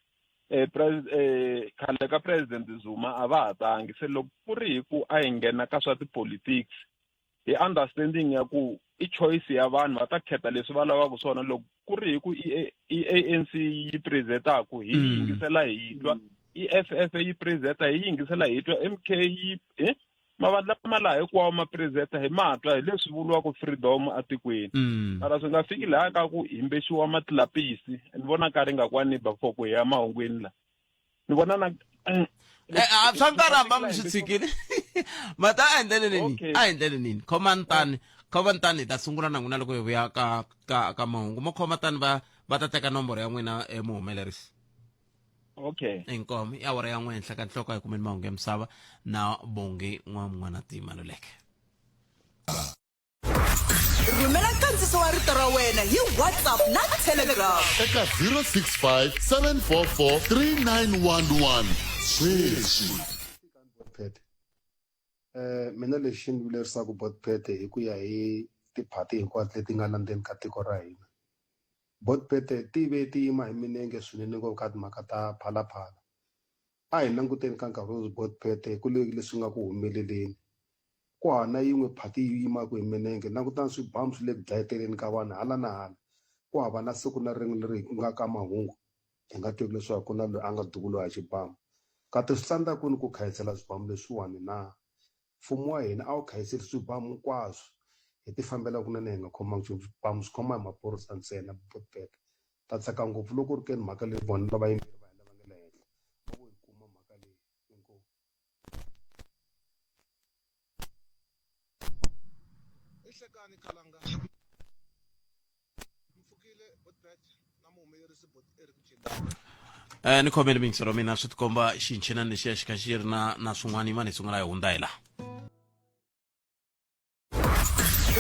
khale ka president Zuma a va ha tangi se loko ku ri hi ku a hi nghena ka swa tipolitics hi understanding ya ku i choice ya vanhu va ta khetha leswi va lavaka swona loko ku ri hi ku i ANC yi presentaku hi yingisela hi twa EFF yi presenta hi yingisela hi twa MK yi mavandla ma laha hinkwawo ma presenta hi matwa hi leswi vuriwaka freedom atikweni mara swi nga fiki laha ka ku himbexiwa matlilapisi ni vona nkarhi nga kwani before ku ya mahungwini la ni vona na swa nkarhi hamba mi swi tshikile mata a endlele nini a endlele nini khomani tani khomani tani hi ta sungula na n'wina loko hi vuya ka ka ka mahungu mo khoma tani va va ta teka nomboro ya n'wina muhumelerisi okay inkomo i awara ya n'we henhla ka nhloko hi kumeni mahungu ya misava na bongi n'wan'wana timaluleke Rhumela nkandziso wa rito ra wena hi WhatsApp na Telegram. Eka 065 744 3911 sweswi. Botpet eh mina lexi ni vilerisaka Botpet hi ku ya hi tiphati hinkwato leti nga la ndzeni ka tiko ra hina Botpet ti ve ti yima hi minenge swinene ngopfu ka timhaka ta phalaphala a hi languteni ka nkarhi wa Botpet ku le leswi nga ku humeleleni Ku hava na yin'we phati yi yimaka hi milenge. Langutani swibamu swi le ku dlayeteleni ka vanhu hala na hala. Ku hava na siku na rin'we leri hi nga ka mahungu hi nga twiki leswaku ku na loyi a nga duvuliwa hi xibamu. Kati swi tsandza kwini ku khayisela swibamu leswiwani na? Mfumo wa hina a wu khayiseli swibamu hinkwaswo, hi tifambela kunene hi nga khomangi nchumu. Swibamu swi khoma hi maphorisa ntsena. Ta tsaka ngopfu loko ku ri ke ni mhaka leyi vona vayimeri va hina va nga le henhla va vo yi kuma mhaka leyi. Inkomu. Ihlekani Khalanga Mpfukile Botbet na muhumelerisi Bot Eric Jindana. Eh ni khomele mingiselo mina swi tikomba xinchinani lexiya xi kha xi ri na na swin'wana yimani hi sungula hi hundza hi laha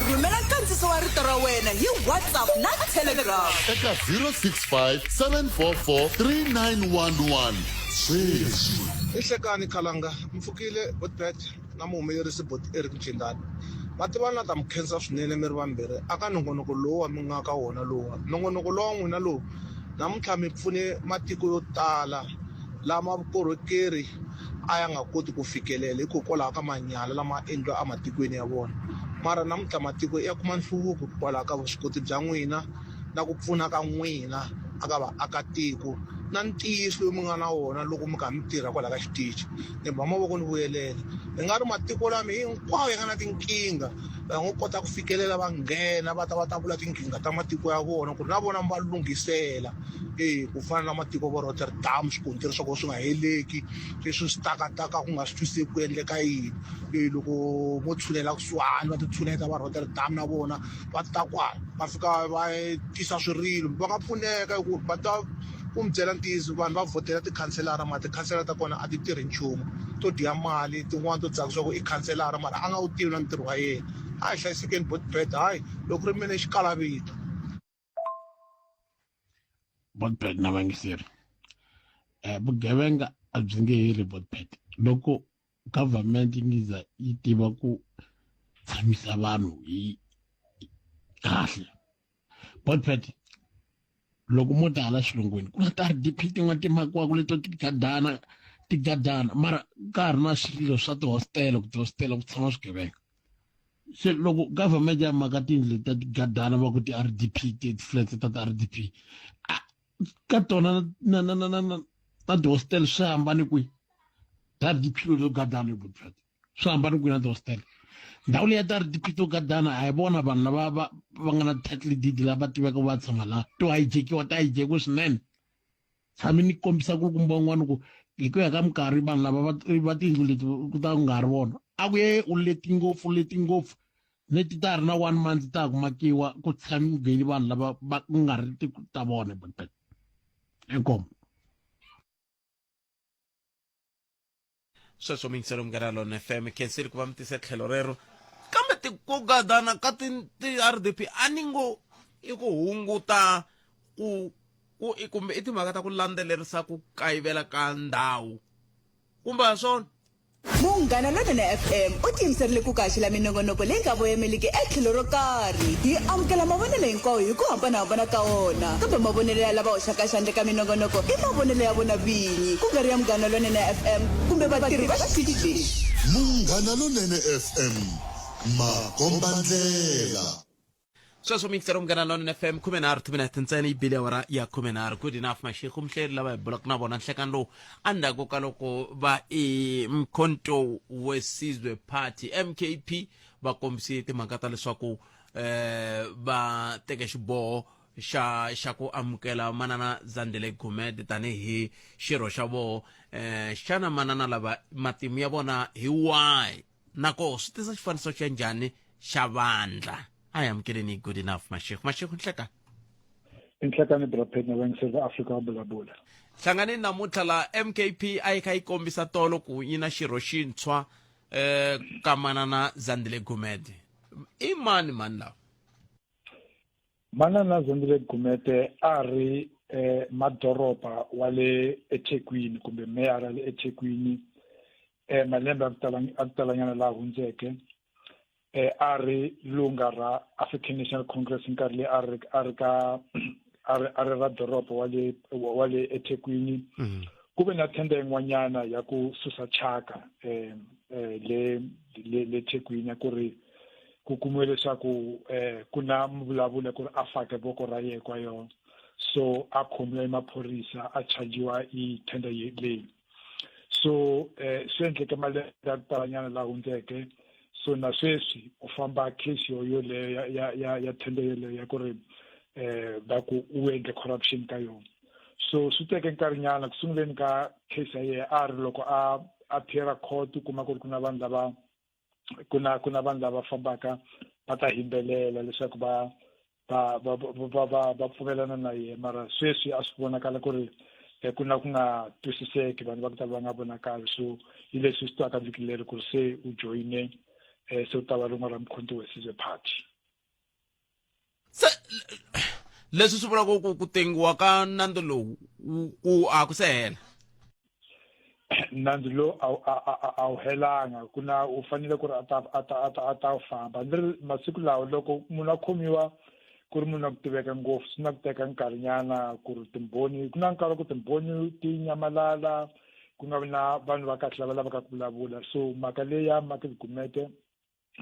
Rhumela nkandziso wa rito ra wena hi WhatsApp na Telegram. Eka 065 744 3911 sweswi. Ihlekani Khalanga Mpfukile Botbet na muhumelerisi Bot Eric Jindana Mativani na ta mi khensa swinene mi ri vambirhi aka nongonoko lowu wa mi nga ka wona lowa nongonoko lowa n'wina lowu namuntlha mi pfune matiko yo tala lama vukorhokeri a ya nga koti ku fikelela hikokwalaho ka manyala lama endliwa ematikweni ya vona mara namuntlha matiko ya kuma nhluvuko hikwalaho ka vuswikoti bya n'wina na ku pfuna ka n'wina aka vaakatiko na ntiyiso lowu mi nga na wona loko mi kha mi tirha kwala ka xitichi ni ba mavoko ni vuyelela hi nga ri matiko lama hinkwawo ya nga na tinkingha va ngo kota ku fikelela va nghena va ta va ta vula tinkingha ta matiko ya vona ku ri na vona mi va lunghisela e ku fana na matiko vo Rotterdam swikontiri swa kona swi nga heleki leswi swi takataka ku nga swi twisisi ku endleka yini e loko mo tshunela kusuhani va ti tshuneta va Rotterdam na vona va ta kwala va fika va tisa swirilo va nga pfuneka hi ku va ta ku mi byela ntiyiso vanhu va vhotela tikhanselara mara tikhanselara ta kona a ti tirhi nchumu to dya mali tin'wani to tsakisa ku i khanselara mara a nga wu tivi na ntirho wa yena a hi hlayisekeni botbet hayi loko ri mina xikalavito botbet na vayingiseri um vugevenga a byi nge heli botbet loko government yi ngi za yi tiva ku tshamisa vanhu hi kahle botbet loko mo ta hala xilungwini ku na ti-rdp tin'wana ti makiwaka leto ti gadana ti gadana mara ka ha ri na swilo swa tihostela ku tihostela ku tshama swigevenga se loko government ya maka tiyindlu ta tigadana va ku ti-rdp ti-flats ta ti-rdp ka tona na na na na na na tihostel swi hambane kwihi ti-rdp to gadana hi botfat swi hambane kwihi na tihostel ndhawu leyi ya ti-rdp to gadana a hi vona vanhu lava va va nga na title deed lava tiveka va tshama laha to hijekiwa ta hijekiwe swinene tshami ni kombisa ku kumba un'wana ku hi ku ya ka minkarhi vanhu lava va va tiyindlu leti ku ta ku nga ha ri vona a ku ye u leti ngopfu leti ngopfu leti ta ha ri na one month ta ha ku makiwa ku tshameni vanhu lava va ku nga ri ti ta vona inkomu Sweswo miyingiselo Munghana Lona FM khensile ku va mi tise tlhelo rero kambe ku gadana ka ti-rdp a ni ngo i ku hunguta ku ku kumbe i timhaka ta ku landzelerisa ku kayivela ka ndhawu kumbe a swona. Munghana Lonene FM u tiyimiserile ku kaxela minongonoko leyi nga voyemeliki etlhelo ro karhi. Hi amukela mavonelo hinkwawo hi ku hambanahambana ka wona, kambe mavonelo ya lava hoxaka xandla eka minongonoko i mavonelo ya vona vinyi, ku nga ri ya Munghana Lonene FM kumbe vatirhi va xitichi lexi. Munghana Lonene FM, makombandlela. Sweswo miyingiselo Munghana Lonene FM, 13 timinete ntsena yi bile awara ya 13. Good enough Mashego muhleri lava hi bulaka na vona nhlekani lowu endzhaku ka loko va i Mkhonto Wesizwe Party MKP va kombise timhaka ta leswaku eh va teke xiboho xa xa ku amukela manana Zandile Gumede tanihi xirho xa voho eh xana manana lava matimu ya vona hi wahi nako swi tisa xifaniso xa njhani xa vandla a hi amukeleni good enough Mashego Mashego nhlekani Inhlekani Brapet na vayingiseri va Afrika wa vulavula. Hlanganeni namuntlha la MKP a yi kha yi kombisa tolo ku yi na xirho xintshwa eh ka manana Zandile Gumede i mani mani lawa Manana Zandile Gumede a ri eh, madoroba wa le eThekwini kumbe meyara le eThekwini eh, malembe a ku talanyana laha hundzeke eh, a ri lunga ra African National Congress nkarhi leyi a ri a ri ka a ri a ri ra doroba wa le wa le eThekwini mm. ku ve na thenda yin'wanyana ya ku susa chaka eh, eh, le le le Thekwini ya ku ri ku kumiwe leswaku eh, ku na mivulavulo ku ri a fake voko ra yena kwa yona so a khomiwa hi maphorisa a chajiwa hi thenda leyi so eh swi endleke malembe ya ku talanyana laha hundzeke so na sweswi u famba case yo yoleyo ya ya ya ya tender yoleyo ya ku ri eh va ku u endle corruption ka yona so swi teke nkarhinyana ku sunguleni ka case ya yena a ri loko a appear court u kuma ku ri ku na vanhu lava ku na ku na vanhu lava fambaka va ta himbelela leswaku va va va va va va pfumelana na yena mara sweswi a swi vonakala ku ri eh, ku na ku nga twisiseki vanhu va ku tala va nga vonakali so hi leswi swi twaka vhiki leri ku ri se u joyine um se u ta va rin'we ra Mkhonto Wesizwe Party se leswi swi vulaka ku ku tengiwa ka nandzu lowu ku a ku se hela nandzu lowu a wu helanga ku na u fanele ku ri a ta a ta a ta a ta famba ni ri masiku lawa loko munhu a khomiwa ku ri munhu a ku tiveka ngopfu swi na ku teka nkarhinyana ku ri timbhoni ku na nkarhi wa ku timbhoni ti nyamalala ku nga vi na vanhu va kahle lava lavaka ku vulavula so mhaka leyi ya Michael Gumede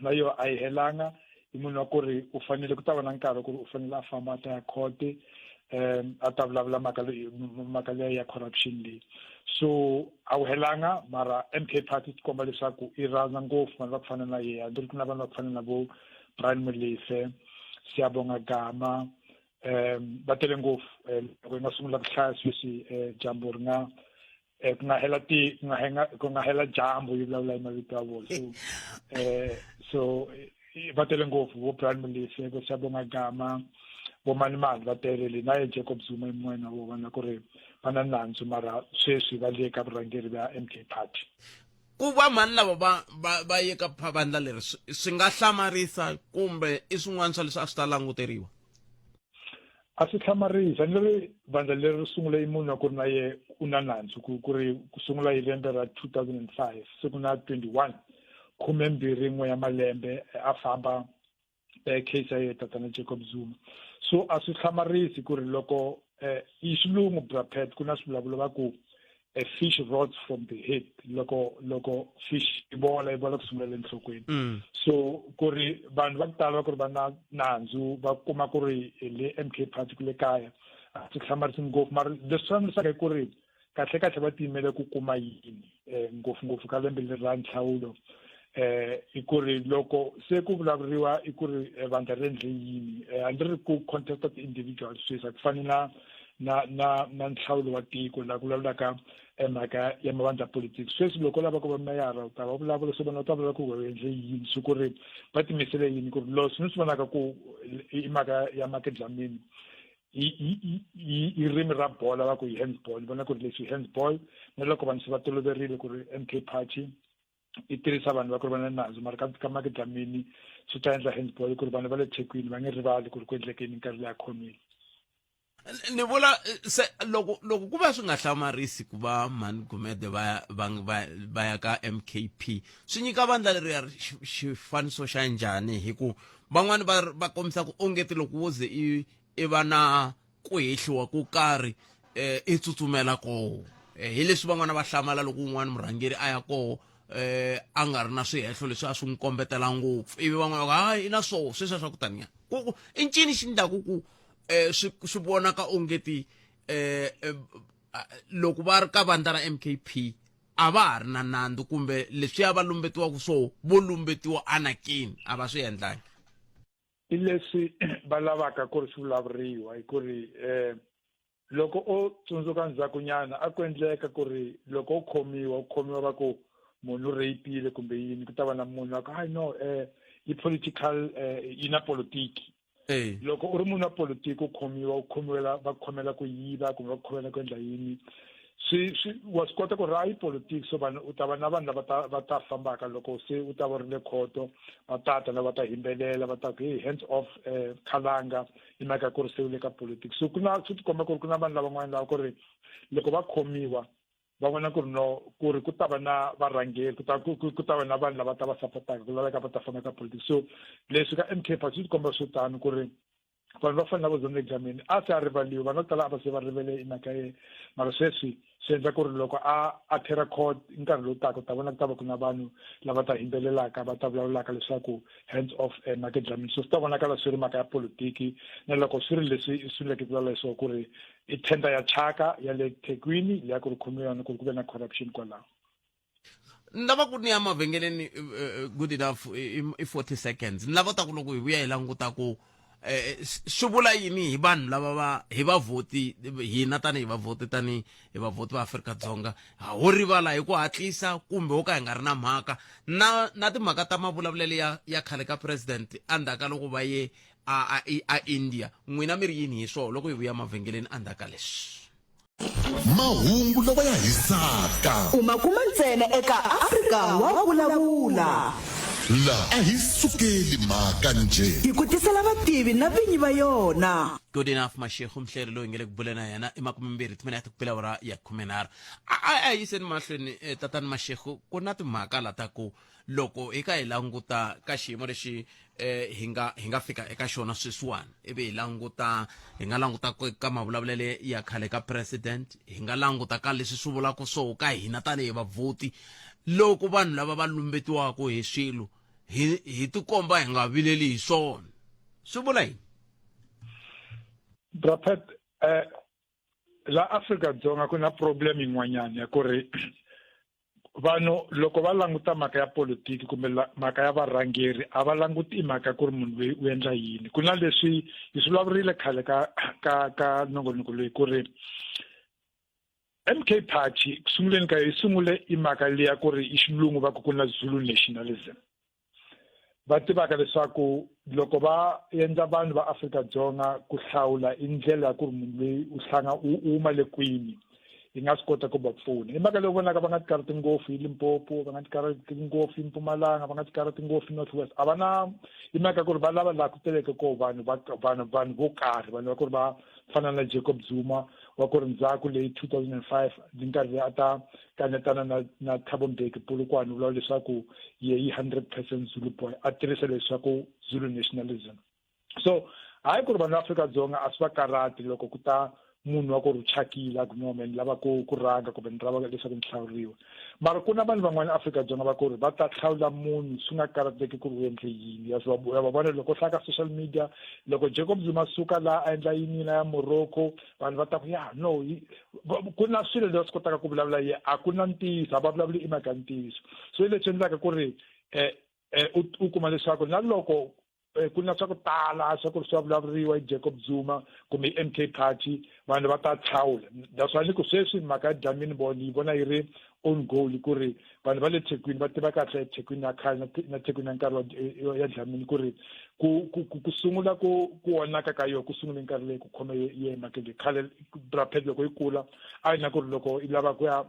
na yo a yi helanga i munhu wa ku ri u fanele ku ta va na nkarhi ku ri u fanele a famba a ta ya khote um a ta vulavula mhaka leyi mhaka leyi ya corruption leyi so a wu helanga mara MK party ti komba leswaku i rhandza ngopfu vanhu va ku fana na yehe hambi ri ku na vanhu va ku fana na vo Brian Molefe Siyabonga Gama um va tele ngopfu eh, loko hi nga sungula ku hlaya sweswi eh, dyambu ri nga eh, ku nga hela ti ku nga henga ku nga hela dyambu yi vulavula hi mavito ya vona so eh so va tele ngopfu vo Brian Molefe vo Siyabonga Gama vo mani mani va tele le na ye Jacob Zuma i mun'wana wa vona ku ri va na nandzu mara sweswi va le ka vurhangeri bya MK Party ku va mhani lava va va va ye ka vandla leri swi nga hlamarisa kumbe i swin'wana swa leswi a swi ta languteriwa A swi hlamarisi, a ni ri vandla leri ri sungule i munhu a ku ri na ye u na nandzu ku ku ri ku sungula hi lembe ra 2005 se ku na 21 khumembirhi n'we ya malembe a famba eh, case ya ye tatana Jacob Zuma so a swi hlamarisi ku ri loko eh, i xilungu brapet ku na swivulavulo va ku a fish rots from the head loko loko fish yi bola yi bola ku sungula le nhlokweni mm. so ku ri vanhu va ku tala va ku ri va na nandzu va kuma ku ri le MK party ku le kaya a swi hlamarisi ngopfu mara leswi hlamarisaka i ku ri kahle kahle va tiyimele ku kuma yini um ngopfungopfu ka lembe leri ra nhlawulo eh i ku ri loko se ku vulavuriwa i ku ri eh, vandla ri endle yini eh, a ndzi ri ku contesta ti-individual sweswi a ku fani na na na na nhlawulo wa tiko laha ku vulavulaka eh, mhaka ya mavandla ya politiki sweswi loko u lava ku va meyara u ta va vulavula se vona u ta vulavula ku u endle yini swi ku ri va timisele yini ku ri lo swi ni swi vonaka ku i mhaka ya Mike Dlamini i ririmi ra bola va ku i handsball ni vona ku ri leswi handsball na loko vanhu se va toloverile ku ri MK party yi tirhisa vanhu va ku ri va na nandzu mara ka ka Mike Dlamini swi ta endla handsball ku ri vanhu va le Thekwini va nge rivali ku ri ku endlekeni nkarhi leyi a khomile ni vula se loko loko ku va swi nga hlamarisi ku va mhani Gumede va va va va ya ka MKP swi nyika vandla leriya xifaniso xa njhani hi ku van'wani va va kombisa ku ongeti loko wo ze i i va na ku hehliwa ko karhi eh, i tsutsumela koho eh, hi leswi van'wana va hlamala loko un'wana murhangeri a ya koho eh, a nga ri na swihehlo leswi a swi n'wi kombetela ngopfu ivi van'wana va ku hayi i na swoho sweswiya swa ku taniya ku i ncini xi ndlaku ku eh, swi swi vonaka ongeti eh, eh, loko va ri ka vandla ra MKP a va ha ri na nandzu kumbe leswiya va lumbetiwaka swo vo lumbetiwa anakini a va swi endlangi i leswi va lavaka ku ri swi vulavuriwa hi ku ri um loko o tsundzuka ndzhakunyana a ku endleka ku ri loko u khomiwa u khomiwa va ku munhu u rape-ile kumbe yini ku ta va na munhu va ku hayi no um i political um yi na politiki loko u ri munhu wa politiki u khomiwa u khomiwela va khomela ku yiva kumbe va khomela ku endla yini swi swi wa swi kota ku ri hayi politiki so vanhu u ta va na vanhu lava ta va ta fambaka loko se u ta va ri le khoto va tata na va ta himbelela va ta ku hey hands off eh, khalanga hi mhaka ku ri se u le ka politiki so ku na swi tikomba ku ri ku na vanhu lavan'wana lava ku ri loko va khomiwa va vona ku ri no ku ri ku ta va na varhangeri ku ta ku ku ta va na vanhu lava ta va sapotaka ku laveka va ta famba ka politiki so leswi ka MK Party swi tikomba swo tano ku ri vanhu va fanele va zona examini a se a rivaliwe vanhu vo tala a va se va rivele hi mhaka ye mara sweswi swi endla ku ri loko a a thera court nkarhi lowu taka u ta vona ku ta va ku na vanhu lava ta himbelelaka va ta vulavulaka leswaku hands off eh, Mike Dlamini so swi ta vonakala swi ri mhaka ya politiki na loko swi ri leswi swi leke ku vulavula hi swona ku ri i tender ya thyaka ya le Thekwini leya ku ri khomiwa yona ku ri ku ve na corruption kwalaho ni lava ku ni ya mavhengeleni eh, eh, good enough i 40 seconds ni lava ta ku loko hi vuya hi languta ku eh, swi vula yini hi vanhu lava va hi vavhoti hina tanihi vavhoti tanihi hi vavhoti va Afrika-Dzonga ho rivala hi ku hatlisa kumbe ho ka hi nga ri na mhaka na na timhaka ta mavulavulelo ya ya khale ka president endzhaku ka loko va ye a a a India n'wina mi ri yini hi swona loko hi vuya mavhengeleni endzhaku ka leswi mahungu lawa ya hisaka U ma kuma ntsena eka Afrika wa vulavula. La a hi sukeli mhaka njhe. Hi ku tisela vativi na vinyi va yona. Good enough Mashego mhleri loyi nge le ku buleni na yena i makumembirhi timinete ku bela awara ya khumenharhu a a a yiseni mahlweni eh, tatani Mashego ku na timhaka la ta ku loko hi ka hi languta ka xiyimo lexi eh, hi nga hi nga fika eka xona sweswiwani ivi hi languta hi nga languta ka mavulavulele ya khale ka president hi nga languta ka leswi swi vulaka swo ka hina tanihi vavhoti loko vanhu lava va lumbetiwaka hi swilo hi hi tikomba hi nga vileli hi swona swi vula yini Brapet Eh la Afrika-Dzonga ku na problem yin'wanyana ya ku ri vanhu loko va languta mhaka ya politiki kumbe mhaka ya varhangeri a va languti i mhaka ku ri munhu loyi u endla yini. Ku na leswi hi swi vulavurile khale ka ka ka nongonoko loyi ku ri MK Party ku sunguleni ka yi sungule i mhaka liya ku ri i xilungu va ku ku na Zulu nationalism. Va tivaka leswaku loko va endla vanhu va Afrika-Dzonga ku hlawula i ndlela ya ku ri munhu loyi u hlanga u huma le kwini yi nga swi kota ku va pfuna. I mhaka leyi vonaka va nga tikarhati ngopfu hi Limpopo, va nga tikarhati ngopfu hi Mpumalanga, va nga tikarhati ngopfu hi North West. A va na i mhaka ku ri va lava laha ku teleke koho vanhu va vanhu vanhu vo karhi vanhu va ku ri va fana na Jacob Zuma wa ku ri ndzhaku leyi 2005 ni nkarhi leyi a ta kanetana na na Thabo Mbeki Polokwane vula leswaku ye yi 100% Zulu boy a tirhisa leswaku Zulu nationalism. So hayi ku ri vanhu va Afrika-Dzonga a swi va karhati loko ku ta munhu wa ku ri chakile a ku no ni lava ku ku rhanga kumbe ni lava leswaku ni hlawuriwa. Mara ku na vanhu van'wana Afrika-Dzonga va ku ri va ta hlawula munhu swi nga karhateki ku ri u endle yini. Ya swi va vona loko u hlaya ka social media loko Jacob Zuma suka laha a endla yini la ya Morocco vanhu va ta ku ya no ku na swilo leswi swi kotaka ku vulavula ye a ku na ntiyiso a va vulavuli i mhaka ntiyiso. So hi leswi endlaka ku ri u kuma leswaku na loko ku na swa ku tala swa ku ri swa vulavuriwa hi Jacob Zuma kumbe hi MK Party vanhu va ta tlhawula. That's why ni ku sweswi mhaka ya Dlamini vona yi vona yi ri own goal ku ri vanhu va le Thekwini va tiva kahle Thekwini ya khale na Thekwini ya nkarhi wa ya Dlamini ku ri ku ku ku sungula ku ku onaka ka yona ku sungule nkarhi leyi ku khome ye mhaka leyi. Khale Bra Pat loko yi kula a yi na ku ri loko yi lava ku ya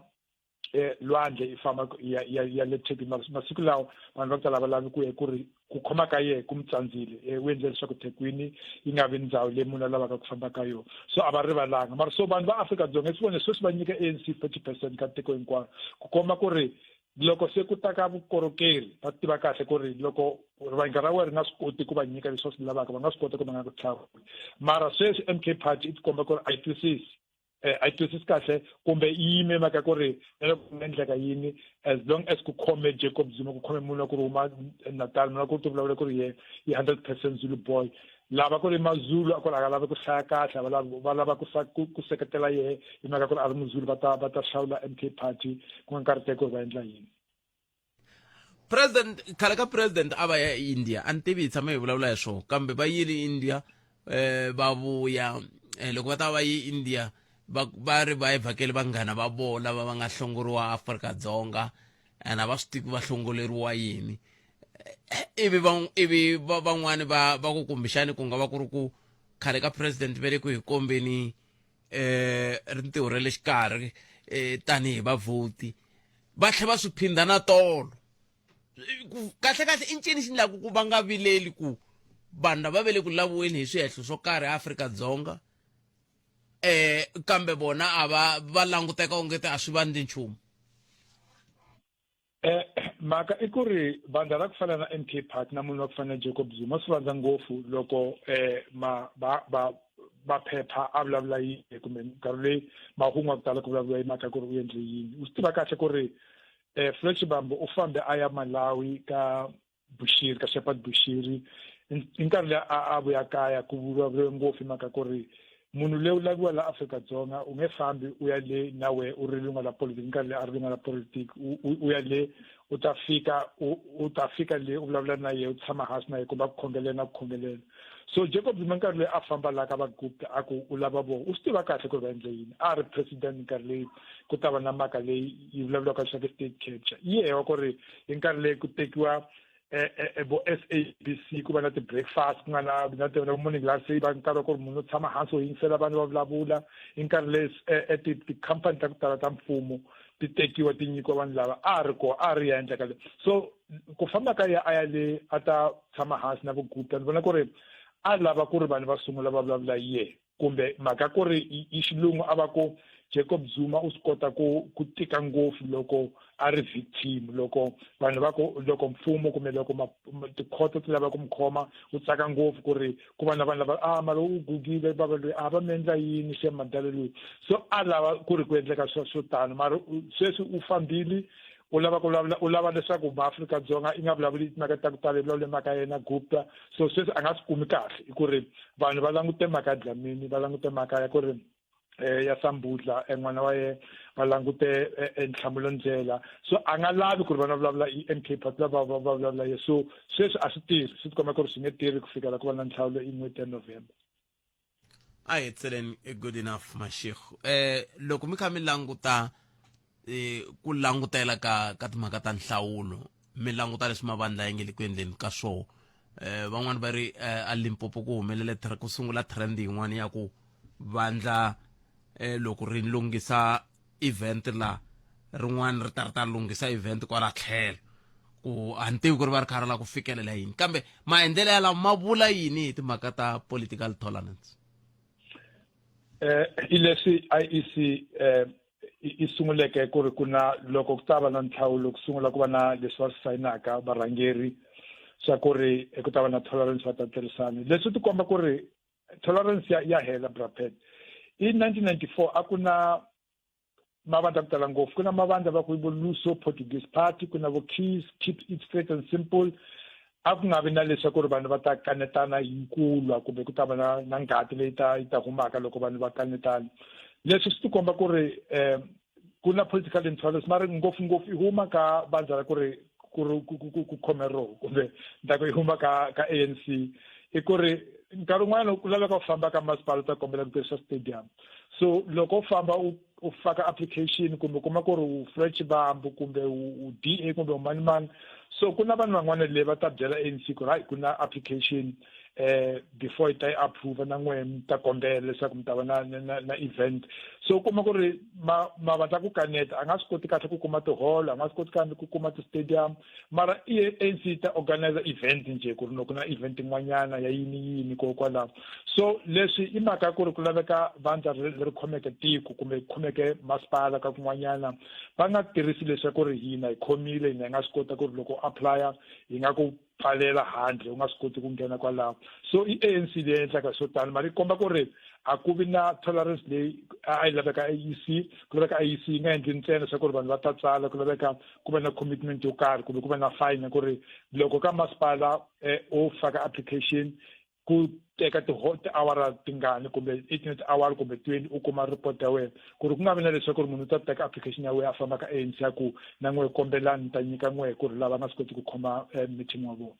lwandle yi famba ya ya ya le Thekwini masiku lawa vanhu va ku tala va lavi ku ya ku ri ku khoma ka yehe ku mi tsandzile u endle leswaku Thekwini yi nga vi ndhawu leyi munhu a lavaka ku famba ka yona. So a va rivalanga mara so vanhu va Afrika-Dzonga i swi vone sweswi va nyika ANC 40% ka tiko hinkwaro ku komba ku ri loko se ku ta ka vukorhokeri va tiva kahle ku ri loko rivange ra wena ri nga swi koti ku va nyika leswi va swi lavaka va nga swi kota ku va nga ku tlhawuli. Mara sweswi MK Party i tikomba ku ri a yi twisisi a yi twisisi kahle kumbe yi yime mhaka ku ri na loko ku nga endleka yini as long as ku khome Jacob Zuma ku khome munhu wa ku ri huma Natal munhu wa ku ri ti vulavula ku ri ye i 100% Zulu boy lava ku ri Mazulu a ku ri a lavi ku hlaya kahle a va lavi va lava ku ku seketela yehe hi mhaka ku ri a ri Muzulu va ta va ta hlawula MK Party ku nga nkarhi teki ku ri va endla yini. President khale ka president a va ya India a ni tivi hi tshame hi vulavula hi swona kambe va yile India va vuya loko va ta va yi India va va ri va yi vhakele vanghana va vona lava va nga hlongoriwa Afrika-Dzonga and a va swi tivi va hlongoleriwa yini ivi va ivi van'wani va va ku kumbexani ku nga va ku ri ku khale ka president va le ku hi kombeni rintiho ra le xikarhi tanihi vavhoti va tlhela va swi phindha na tolo. Kahle kahle i ncini xi endlaku ku va nga vileli ku vanhu lava va le ku laviweni hi swihehlo swo karhi eAfrika-Dzonga kambe vona a va va languteka ongeti a swi va ndli nchumu? Mhaka i ku ri vandla ra ku fana na MK Party na munhu wa ku fana na Jacob Zuma swi vandza ngopfu loko ma va va maphepha a vulavula yini kumbe nkarhi leyi mahungu a ku tala ku vulavuriwa hi mhaka ku ri u endle yini. U swi tiva kahle ku ri Floyd Shivambu u fambe a ya Malawi ka Bushiri ka Shepherd Bushiri hi nkarhi leyi a vuya kaya ku vulavuriwe ngopfu hi mhaka ku ri munhu loyi u laviwa la Afrika-Dzonga u nge fambi u ya le na wehe u ri lunga la politiki nkarhi leyi a ri lunga la politiki u ya le u ta fika u ta fika le u vulavula na yehe u tshama hansi na yehe kumbe a ku khongelela na ku khongelela. So Jacob Zuma nkarhi loyi a famba la ka va Gupta a ku u lava vona u swi tiva kahle ku ri va endle yini a ri president nkarhi leyi ku ta va na mhaka leyi yi vulavulaka leswaku state capture yehe wa ku ri hi nkarhi leyi ku tekiwa vo SABC ku va na ti-breakfast ku nga na na na morning last va nkarhi wa ku ri munhu u tshama hansi u yingisela vanhu va vulavula hi nkarhi leyi tikhampani ta ku tala ta mfumo ti tekiwa ti nyikiwa vanhu lava a ri kona a ri ya endleka le so ku famba ka ya a ya le a ta tshama hansi na vugupta ni vona ku ri a lava ku ri vanhu va sungula va vulavula ye kumbe mhaka ku ri i xilungu a va ku Jacob Zuma u swi kota ku ku tika ngopfu loko a ri victim loko vanhu va ku loko mfumo kumbe loko tikhoto ti lava ku mi khoma u tsaka ngopfu ku ri ku va na vanhu lava a mara u gugile bava loyi a va mi endla yini xe madala loyi so a lava ku ri ku endleka swo swo tano mara sweswi u fambile. U lava ku vulavula, u lava leswaku maAfrika-Dzonga i nga vulavuli timhaka ta ku tala, i vulavule mhaka ya yena Gupta. So sweswi a nga swi kumi kahle, i ku ri vanhu va langute mhaka ya Dlamini, va langute mhaka ya ku ri ya Sambudla, n'wana wa yena, va langute Nhlamulo Ndlela. So a nga lavi ku ri vana vulavula i MK Party, lava va vulavula ye. So sweswi a swi tirhi, swi tikomba ku ri swi nge tirhi ku fikela ku va na nhlawulo i n'hweti ya November. A hi tseleni good enough Mashego. Loko mi kha mi languta ku langutela ka timhaka ta nhlawulo, mi languta leswi mavandla ya nge le ku endleni ka swoho, van'wani va ri a Limpopo ku humelele ku sungula trend yin'wana ya ku vandla loko ri lunghisa event la rin'wana ri ta ri ta lunghisa event kwala tlhelo, ku a ni tivi ku ri va ri kha ri lava ku fikelela yini, kambe maendlelo ya lawa ma vula yini hi timhaka ta political tolerance? I leswi IEC i sunguleke ku ri ku na loko ku ta va na nhlawulo, ku sungula ku va na leswi va swi sayinaka varhangeri swa ku ri ku ta va na tolerance, va ta tirhisana. Leswi ti komba ku ri tolerance ya hela. Brapet, i 1994 a ku na mavandla ku tala ngopfu, ku na mavandla va ku vo Luso Portuguese Party, ku na vo Keys, Keep It Straight and Simple. A ku nga vi na leswaku ri vanhu va ta kanetana hi nkulwa kumbe ku ta va na ngati leyi ta yi ta humaka loko vanhu va kanetana. Leswi swi tikomba ku ri ku na political intolerance, mara ngopfungopfu i huma ka vandla ra ku ri ku ri ku khome roho, kumbe ndako yi huma ka ANC. I ku ri nkarhi wun'wana ku laveka u famba ka masipala u ta kombela ku tirhisa stadium. So loko u famba u faka application, kumbe kuma ku ri u Floyd Shivambu kumbe u DA kumbe u mani mani, so ku na vanhu van'wana leyi va ta byela ANC ku ri hayi, ku na application, before yi ta yi approve na n'we mi ta kombela leswaku mi ta va na event. So u kuma ku ri mavandla ku kaneta, a nga swi koti kahle ku kuma tiholo, a nga swi koti kahle ku kuma ti-stadium, mara i ANC yi ta organize event njhe ku ri loko na event yin'wanyana ya yini yini kokwalaho. So leswi i mhaka ya ku ri ku laveka vandla leri khomeke tiko kumbe khomeke masipala ka kun'wanyana, va nga tirhisi leswaku ri hina hi khomile, hina hi nga swi kota ku ri loko u applya hi nga ku pfalela handle, u nga swi koti ku nghena kwalaho. So i ANC leyi endlaka swo tano, mara yi komba ku ri a ku vi na tolerance leyi a yi laveka IEC. Ku laveka IEC yi nga endli ntsena swa ku ri vanhu va ta tsala, ku laveka ku va na commitment yo karhi kumbe ku va na fine ku ri loko ka masipala u faka application ku teka tiawara tingani kumbe 18 tiawara kumbe 20 u kuma report ya wena, ku ri ku nga vi na leswaku ri munhu u ta teka application ya wena a famba ka ANC ya ku na n'we kombelani ni ta nyika n'we, ku ri lava nga swi koti ku khoma meeting wa vona.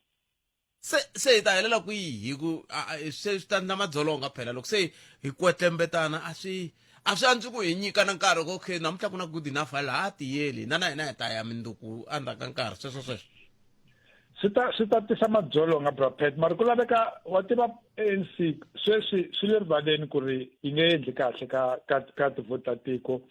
Se hi ta helela kwihi hi ku se swi ta endla madzolonga phela loko se hi kwetlembetana? A swi antswi ku hi nyikana nkarhi ku okay, namuntlha ku na good enough laha a tiyeli na hina hi ta ya minduku endzhaku ka nkarhi, sweswo sweswo. Swi ta tisa madzolonga, Brapet, mara ku laveka wa tiva ANC sweswi swi le rivaleni ku ri yi nge endli kahle ka tivhoti ta tiko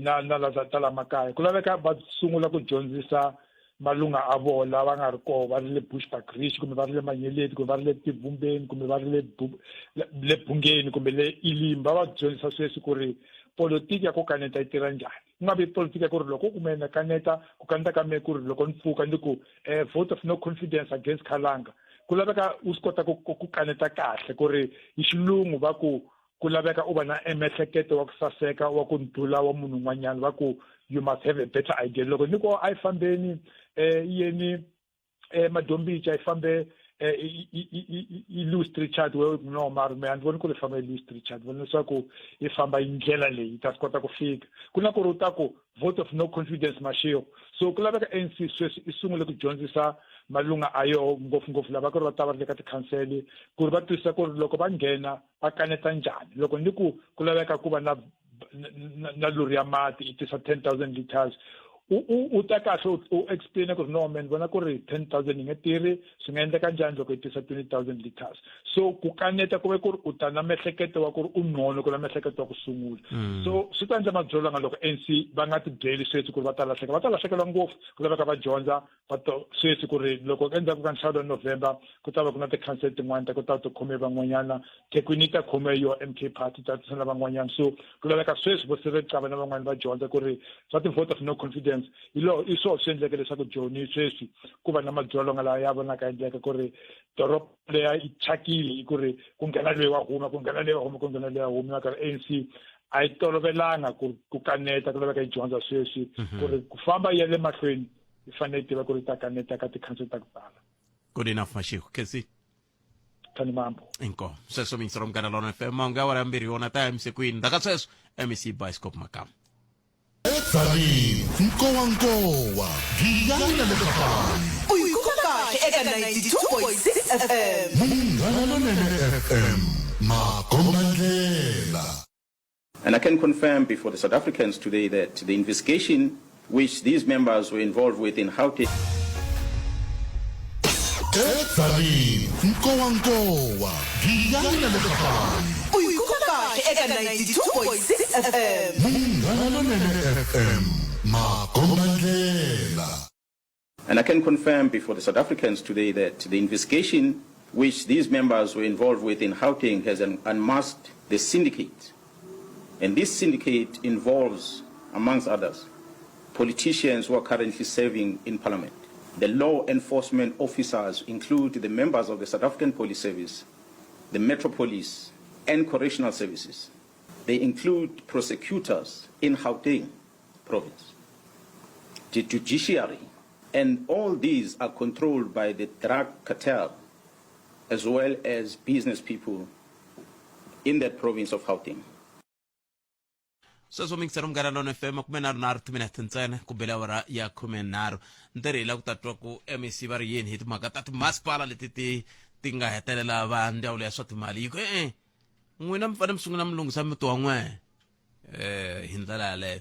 na la ta la makaya. Ku laveka va sungula ku dyondzisa malunga a vona lava nga ri koho, va ri le Bushbuckridge kumbe va ri le Manyeleti kumbe va ri le Tivumbeni kumbe va ri le Bungeni kumbe le Elim, va dyondzisa sweswi ku ri politiki ya ku kaneta yi tirha njhani. Ku nga vi politiki ya ku ri loko u kume na kaneta, ku kaneta ka mehe ku ri loko ni pfuka ni ku vote of no confidence against Khalanga. Ku laveka u swi kota ku kaneta kahle, ku ri hi xilungu va ku ku laveka u va na emehleketo wa ku saseka wa ku ndlula wa munhu un'wanyana, va ku you must have a better idea. Loko ni ku a yi fambeni yeni Madombicha, yi fambe i Louis Trichardt, we no mara me a ni voni ku ri famba i Louis Trichardt, vona leswaku yi famba hi ndlela leyi yi ta swi kota ku fika ku na ku ri u ta ku vote of no confidence Mashego. So ku laveka ANC sweswi i sungule ku dyondzisa malunga a yoho, ngopfungopfu lava ku ri va ta va ri le ka tikhansele, ku ri va twisisa ku ri loko va nghena va kaneta njhani. Loko ni ku ku laveka ku va na lori ya mati yi tisa 10,000 liters, u ta kahle u explain ku ri no man, vona ku ri 10,000 yi nge tirhi, swi nga endleka njhani loko yi tisa 20,000 liters? So ku kaneta ku ve ku ri u ta na miehleketo wa ku ri u ngcono ku na miehleketo wa ku sungula. So swi ta endla madzolonga loko ANC va nga ti byeli sweswi ku ri va ta lahleka, va ta lahlekela ngopfu. Ku laveka va dyondza va to sweswi ku ri loko endzhaku ka nhlawulo wa November ku ta va ku na tikhansele tin'wana ta ku ta ti khome van'wanyana, Thekwini yi ta khome yo MK Party ta tisa na van'wanyana. So ku laveka sweswi vo Cyril Xaba na van'wana va dyondza ku ri swa ti-vote of no confidence hi lo i swona swi endleke leswaku Joni sweswi ku va na madzolonga lawa ya vonaka endleka ku ri doroba leya yi thyakile, i ku ri ku nghena loyi wa huma, ku nghena loyi wa huma, ku nghena loyi wa huma, na karhi ANC. a yi tolovelanga ku ku kaneta ku laveka yi dyondza sweswi ku ri ku famba yi ya le mahlweni yi fanele yi tiva ku ri ta kaneta ka ti-council ta ku tala. Good enough, Mashiko kesi. Thani mambo. Inkomu. Sweswo mingisi ra Munghana Lona FM, mahungu ya awara ya mbirhi yona ta ya emisekwini. Ndzhaku ka sweswo, MEC Bioscope Makamu. Edzanini, nkowankowa, giyani na le Kapani. U yi kuma kahle eka 92.6 FM. Munghana Lonene FM, makombandlela. And I can confirm before the South Africans today that the investigation which these members were involved with in Gauteng Edzanini, nkowankowa, giyani na le Kapani. U yi kuma kahle eka 92.6 FM. Munghana Lonene FM, makombandlela. And I can confirm before the South Africans today that the investigation which these members were involved with in Gauteng has unmasked the syndicate. And this syndicate involves, amongst others, politicians who are currently serving in parliament. The law enforcement officers include the members of the South African Police Service, the Metro Police, and Correctional Services. They include prosecutors in Gauteng province, the judiciary, and all these are controlled by the drug cartel as well as business people in that province of Gauteng. Sweswo mingiselo Munghana Lona FM, 33 timinete ntsena ku bela awara ya 13. Ntirho hi la ku ta twa ku MEC va ri yini hi timhaka ta timasipala leti ti ti nga hetelela va ndzawulo ya swa timali yi ku e-e, n'wina mi fanele mi sungula mi lunghisa muti wa n'wehe. Eh, hi ndlela yaleyo,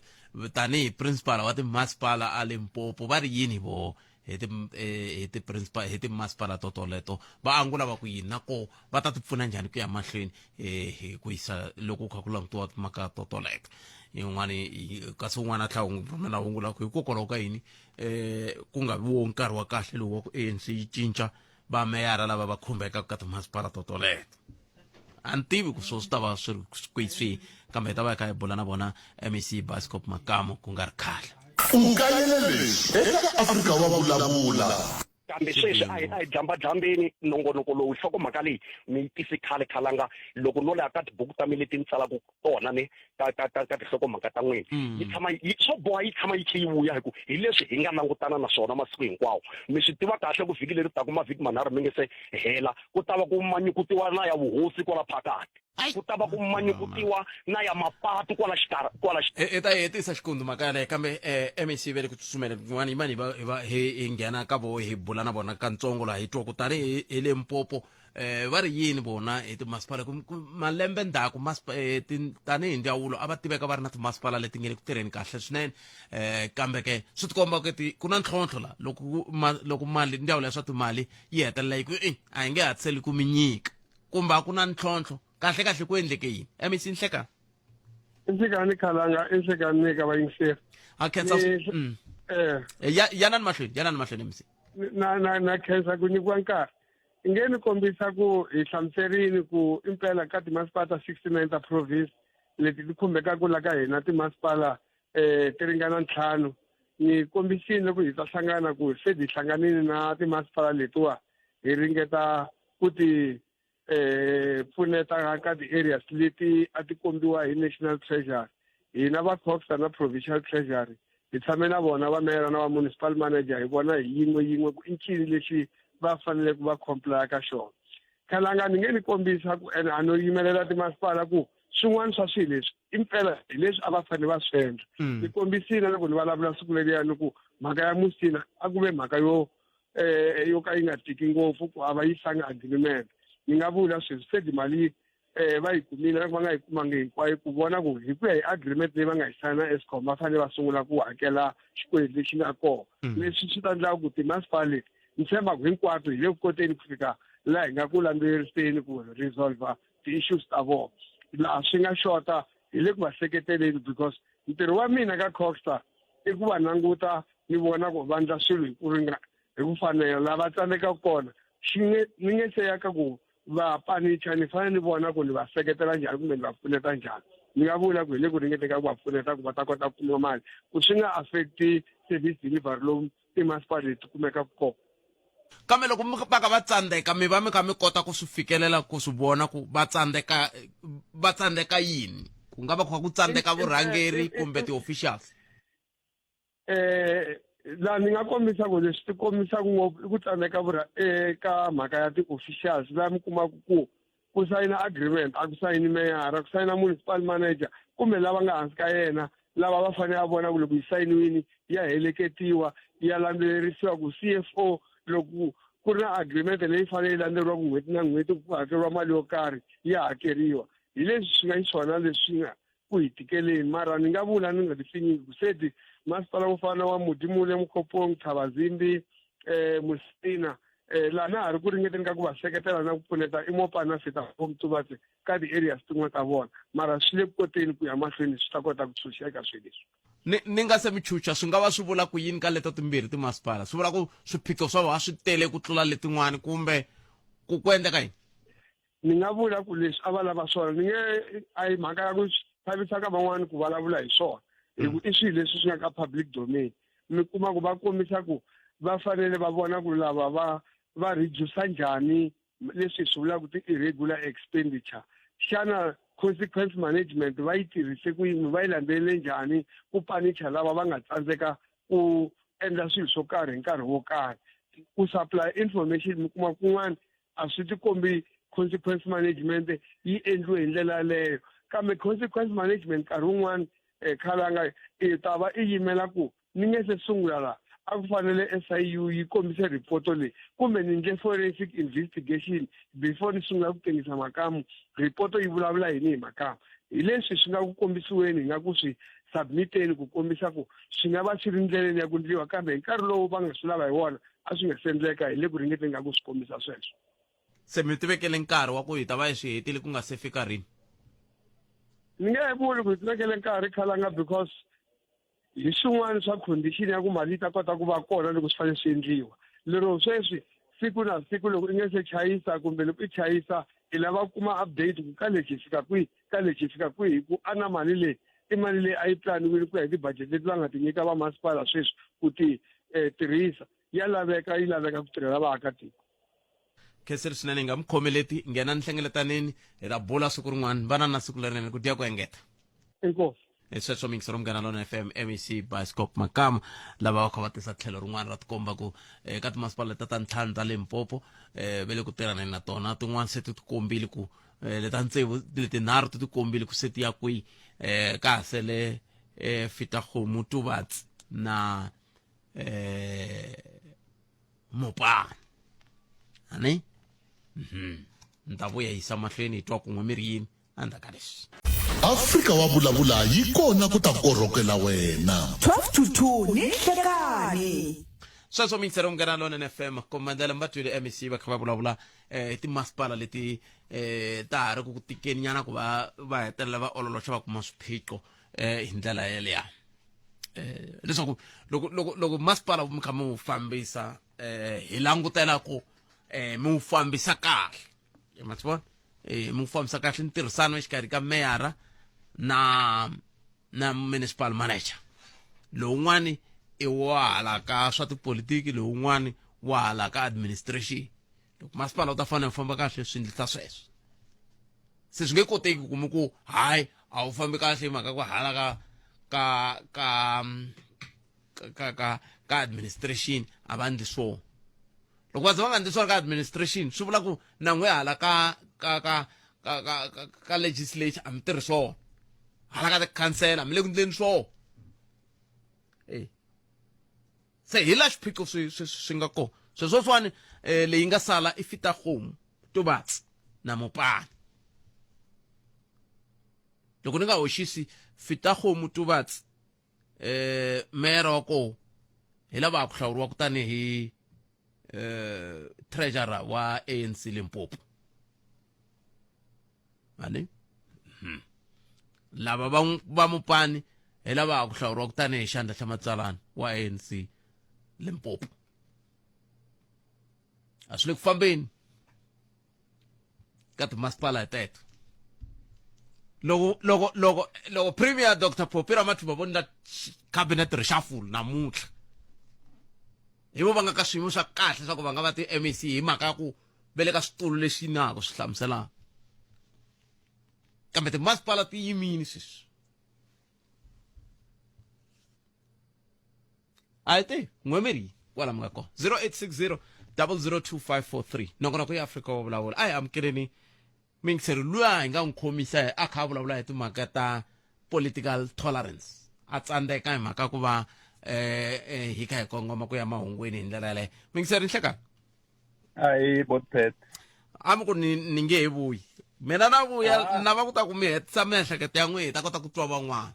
tanihi principal wa timasipala a Limpopo, va ri yini vo hi ti hi ti principal, hi timasipala to toleto? Va angula va ku yini, na ko va ta ti pfuna njhani ku ya mahlweni hi ku yisa loko ku kha ku langutiwa timhaka to toleto yin'wani? Kasi un'wana a tlhela u n'wi rhumela hungu la ku hikokwalaho ka yini ku nga vi wo nkarhi wa kahle lowu wa ku ANC yi cinca vameyara lava va khumbekaka ka timasipala to toleto? A ni tivi ku swo swi ta va swi ri kwihi swihi, kambe hi ta va hi kha hi bula na vona MEC Bascop Makamu ku nga ri khale. U kayele leswi eka Afrika wa Vulavula. Kambe sweswi a hi a hi dlambadlambeni nongonoko lowu. Nhlokomhaka leyi mi yi tisi khale khalanga. Loko no laya ka tibuku ta mina leti ni tsalaka tona ni ka ka ka ka tinhlokomhaka ta n'wina, yi tshama yi swo boha yi tshama yi tlhe yi vuya, hi ku hi leswi hi nga langutana na swona masiku hinkwawo. Mi swi tiva kahle ku vhiki leri taka, mavhiki manharhu mi nge se hela, ku ta va ku manyukutiwa na ya vuhosi kwala phakati, ku ta va ku manyukutiwa na ya mapatu kwala xikarhi kwala. Hi ta yi hetisa xikundu mhaka yaleyo, kambe MEC ve le ku tsutsumela kun'wana. Yimani hi va hi va hi hi nghena ka vo hi bula na vona kantsongo laha, hi twa ku tanihi hi Limpopo va ri yini vona hi timasipala. Ku malembe ndzhaku tanihi ndzawulo a va tiveka va ri na timasipala leti nge le ku tirheni kahle swinene, kambe ke swi tikomba ku ti ku na ntlhontlho la loko loko mali ndzawulo ya swa timali yi hetelela yi ku i a hi nge hatliseli ku mi nyika, kumbe a ku na ntlhontlho kahle kahle, ku endleke yini, MEC Nhlekani? Nhlekani Khalanga, i nhlekani ka vayingiseri. A khensa. Yanani mahlweni, yanani mahlweni, MEC. Na khensa ku nyikiwa nkarhi. Nge ni kombisa ku hi hlamuserini ku impela ka timasipala ta 69 ta province leti ti khumbekaka la ka hina, timasipala ti ringana ntlhanu. Ni kombisini loko hi ta hlangana ku se hi hlanganile na timasipala letiwa, hi ringeta ku ti pfuneta ka ti-areas leti a ti kombiwa hi National Treasury. Hina va COGTA na Provincial Treasury hi tshame na vona va meyara na va municipal manager, hi vona hi yin'we yin'we ku i ncini lexi va fanele ku va complya ka xona. Khalanga, ni nge ni kombisa ku ene a no yimelela timasipala ku swin'wana swa swilo leswi impela hi leswi a va fanele va swi endla. Ni kombisile loko ni vulavula siku leriya ni ku mhaka ya Musina a ku ve mhaka yo yo ka yi nga tiki ngopfu ku a va yisanga agreement. Ni nga vula sweswi se timali va yi kumile, loko va nga yi kumangi hinkwayo, ku vona ku hi ku ya hi agreement leyi va nga yi sayina na Eskom, va fanele va sungula ku hakela xikweleti lexi nga kona. Leswi swi ta endla ku timasipala leti ni tshemba ku hinkwato hi le ku koteni ku fika laha hi nga ku landzeleriseni ku resolve ti-issues ta vona. Laha swi nga xota, hi le ku va seketeleni, because ntirho wa mina ka COGTA i ku va languta, ni vona ku va ndla swilo hi ku ringa hi ku fanela. Laha va tsandzekaka kona, xi nge ni nge se ya ka ku va panicha, ni fanele ni vona ku ni va seketela njhani kumbe ni va pfuneta njhani. Ni nga vula ku hi le ku ringeteni ka ku va pfuneta ku va ta kota ku kuma mali, ku swi nga affecti service delivery lomu timasipala leti kumekaka kona. Kambe loko mi va ka va tsandzeka, mi va mi kha mi kota ku swi fikelela ku swi vona ku va tsandzeka, va tsandzeka yini? Ku nga va ku kha ku tsandzeka vurhangeri kumbe ti-officials? Eh laha ni nga kombisa ku leswi ti kombisaka ngopfu i ku tsandzeka vurha eka mhaka ya ti-officials laha mi kumaka ku ku sayina agreement a ku sayini meyara ku sayina municipal manager kumbe lava nga hansi ka yena lava va fanele a vona ku loko yi sayiniwini ya heleketiwa ya landzelerisiwa ku C_F_O loko ku ri na agreement leyi fanele yi landzeriwaka n'hweti na n'hweti ku hakeriwa mali yo karhi ya hakeriwa hi leswi swi nga xiswona leswi nga ku hi tikeleni mara ni nga vula ni nga tipfinyingi ku seti masipala wo fana wa Modimolle Mokopong Thabazimbi eh Musina eh laha na ha ri ku ringeteni ka ku va seketela na ku pfuneta i Mopani na Fetakgomo Tubatse ka ti-areas tin'wana ta vona mara swi le ku koteni ku ya mahlweni swi ta kota ku tshunxeka swilo leswi. Ni ni nga se mi chucha swi nga va swi vula ku yini ka leto timbirhi timasipala swi vula ku swiphiqo swa vona swi tele ku tlula letin'wana kumbe ku ku endleka yini? Ni nga vula ku leswi a va lava swona ni nge a hi mhaka ya ku chavisa ka van'wani ku vulavula hi swona hi ku i swilo leswi swi nga ka public domain mi kuma ku va kombisa ku va fanele va vona ku lava va va reduce njhani leswi hi swi vulaka ti-irregular expenditure xana consequence management va yi tirhise ku yini va yi landzelele njhani ku panicha lava va nga tsandzeka ku endla swilo swo karhi hi nkarhi wo karhi ku supply information mi kuma kun'wana a swi tikombi consequence management yi endliwe hi ndlela yaleyo kambe consequence management nkarhi wun'wana um khalanga i ta va i yimela ku ni nge se sungula la a ku fanele SIU yi kombise ripoto leyi kumbe ni ndle forensic investigation before ni sungula ku tengisa makamu ripoto yi vulavula yini hi makamu hi leswi swi nga ku kombisiweni hi nga ku swi submiteni ku kombisa ku swi nga va swi ri ndleleni ya ku ndliwa kambe hi nkarhi lowu va nga swi lava hi wona a swi nga se endleka hi le ku ringeteni ka ku swi kombisa sweswo se mi tivekele nkarhi wa ku hi ta va hi swi hetile ku nga se fika rini ni nge he vuli ku hi tivekele nkarhi khalanga because hi swin'wana swa condition ya ku mali yi ta kota ku va kona loko swi fanele swi endliwa lero sweswi siku na siku loko i nge se chayisa kumbe loko i chayisa i lava ku kuma update ku ka lexi hi fika kwihi ka lexi hi fika kwihi ku ana mali leyi i mali leyi a yi planiwile ku ya hi ti-budget leti va nga ti nyika vamasipala sweswi ku ti eh, tirhisa ya laveka yi laveka ku tirhela vaakatiko khenseri swinene hi nga mi khomeleti nghena nhlengeletanini hi ta bula siku rin'wana vana na siku lerinene ku dya ku engeta inkosi hi sweswo miyingisero munghana lona fm mec bioscope makama lava va kha va tisa tlhelo rin'wana ra tikomba ku eka timasipala leta ta ntlhanu ta limpopo um va le ku tirhaneni na tona tin'wana se ti tikombile ku um leta tsevu letinharhu ti tikombile ku se ti ya kwihi um ka ha sele um fitakgomo tubatsi na um mopani ani mhm ni ta vuya yisa mahlweni hi twa kun'we mi ri yini endzhaku ka leswi Afrika wa vulavula yi kona ku ta korhokela wena. 12 to 2 ni nhlekani. Sweswo mingiselo munghana lonene FM komandela mi va twile MEC va kha va vulavula eh, hi timasipala leti eh, ta ha ri ku tikeni nyana ku va va hetelela va ololoxa va kuma swiphiqo eh, hi ndlela yeleya eh, leswaku loko loko loko masipala mi kha mi wu fambisa eh, hi langutela ku eh, mi wu fambisa kahle ma swi vona eh, mi wu fambisa kahle ntirhisano exikarhi ka meyara na na municipal manager lowun'wani i wa hala ka swa tipolitiki lowun'wani wa hala ka administration loko masipala wu ta fanele wu famba kahle swi endlisa sweswo se swi nge koteki ku mi ku hayi a wu fambi kahle hi mhaka ku hala ka ka ka ka ka ka administration a va endli swona loko va ze va nga endli swona ka administration swi vula ku na n'we hala ka ka ka ka ka ka, ka legislature a mi tirhi swona hala ka ti-council a mi le ku endleni swona e se hi la xiphiqo swi swi swi nga kona sweswoswani um leyi nga sala i fitaghomu tubatsi na mopani loko ni nga hoxisi fitaghomu tubatsi eh meyara wa kona hi lava ku hlawuriwa tanihi eh treasurer wa ANC Limpopo ani hmm. lava va va mupani hi lava ku hlawuriwa tanihi xandla xa matsalani wa ANC Limpopo a swi le ku fambeni ka timasipala hi teto loko loko loko loko premier dr Phophi Ramathuba vo ndla cabinet reshuffle namuntlha hi vo va nga ka swiyimo swa kahle swa ku va nga va ti-mec hi mhaka ya ku ve le ka switulu leswi nako swi hlamuselaka Kambe timasipala ti yimini sweswi. A hi te n'wemeri kwala mi nga kona 0860 002543 nongonoko ya Afrika wa vulavula. A hi amukeleni muyingiseri luya hi nga n'wi khomisa a kha a vulavula hi timhaka ta political tolerance a tsandzeka hi mhaka ku va eh, eh hi kha hi kongoma ku ya mahungwini hi ndlela yaleyo muyingiseri nhlekani ayi botpet a mi ku ni ni nge he vuyi mina na vuya ah. na va ku ta ku mi hetisa miehleketo ya n'wina hi ta kota ku twa van'wana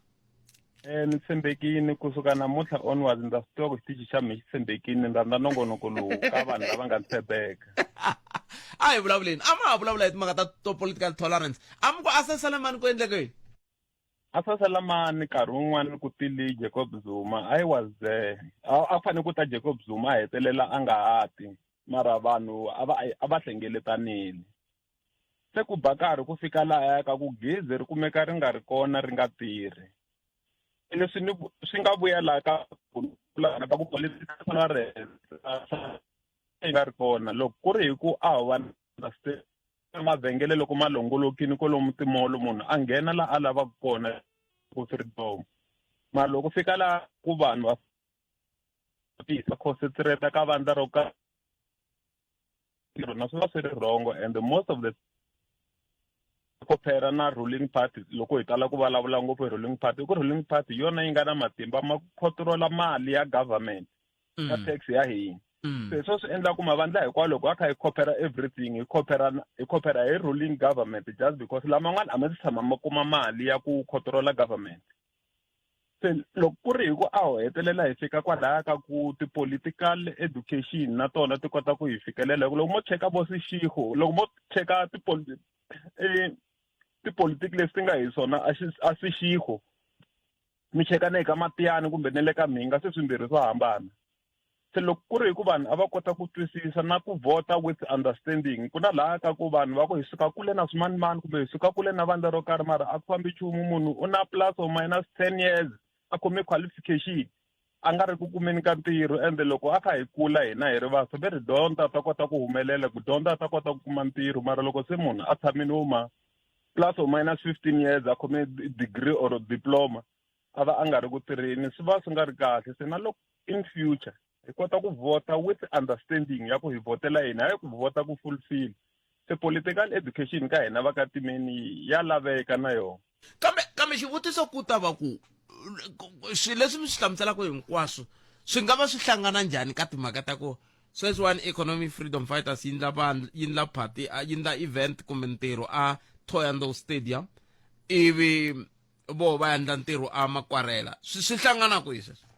Eh ni tshembekile kusuka namuntlha onwards ndza swi tiva ku xitichi xa mina xi tshembekile ni rhandza nongonoko lowu ka vanhu lava nga tshembeka a hi vulavuleni a ma ha vulavula hi timhaka ta to political tolerance a mi ku a sasalamani ku endleke yini a sasalamani nkarhi wun'wani ku tile Jacob Zuma I was there a a fanele ku ta Jacob Zuma a hetelela a nga ha ti mara vanhu a va a va hlengeletanile se ku ba karhi ku fika lahaya ka ku gezi ri kumeka ri nga ri kona ri nga tirhi leswi ni swi nga vuya laha ka ka ku political yi nga ri kona loko ku ri hi ku a ho va na mavhengele loko ma longolokini kwalomu timolo munhu a nghena la a lavaka kona ku freedom mara loko fika laha ku vanhu va tisa concentrate ka vandla ro ka na swi va swi ri wrong and most of the compare na ruling party loko hi tala ku vulavula ngopfu hi ruling party i ku ruling party yona yi nga na matimba ma ku controla mali ya government na mm. tax ya hina mm. se swo swi endla ku mavandla hinkwawo loko a kha hi compare everything hi compare hi compare hi ruling government just because laman'wana a ma si tshama ma kuma mali ya ku controla government se loko ku ri hi ku a ho hetelela hi fika kwalaya ka ku ti-political education na tona ti kota ku hi fikelela hi ku loko mo cheka vo Seshego loko mo cheka tipolitiki leswi ti nga hi swona a Seshego mi cheka na ka Matiyani kumbe na le ka Mhinga se swimbirhi swa hambana se loko ku ri hi ku vanhu a va kota ku twisisa na ku vhota with understanding ku na laha ka ku vanhu va ku hi suka kule na swimanimani kumbe hi suka kule na vandla ro karhi mara a ku fambi nchumu munhu u na plus or minus 10 years a khome qualification a nga ri ku kumeni ka ntirho ende loko a kha hi kula hina hi ri vantshwa ve ri dyondza ta kota ku humelela ku dyondza ta kota ku kuma ntirho mara loko se munhu a tshamile wo ma plus or minus 15 years a khome degree or diploma a va a nga ri ku tirheni swi va swi nga ri kahle se na loko in future hi kota ku vhota with understanding ya ku hi vhotela yini hayi ku vhota ku fulfill se political education ka hina va ka timeni ya laveka na yona kambe kambe xivutiso ku ta va ku swilo leswi mi swi hlamuselaka hinkwaswo swi nga va swi hlangana njhani ka timhaka ta ku sweswiwani economic freedom fighters yi ndla vandla yi ndla party yi ndla event kumbe ntirho a Thohoyandou stadium ivi vo va endla ntirho a makwarela swi swi hlangana kwihi sweswo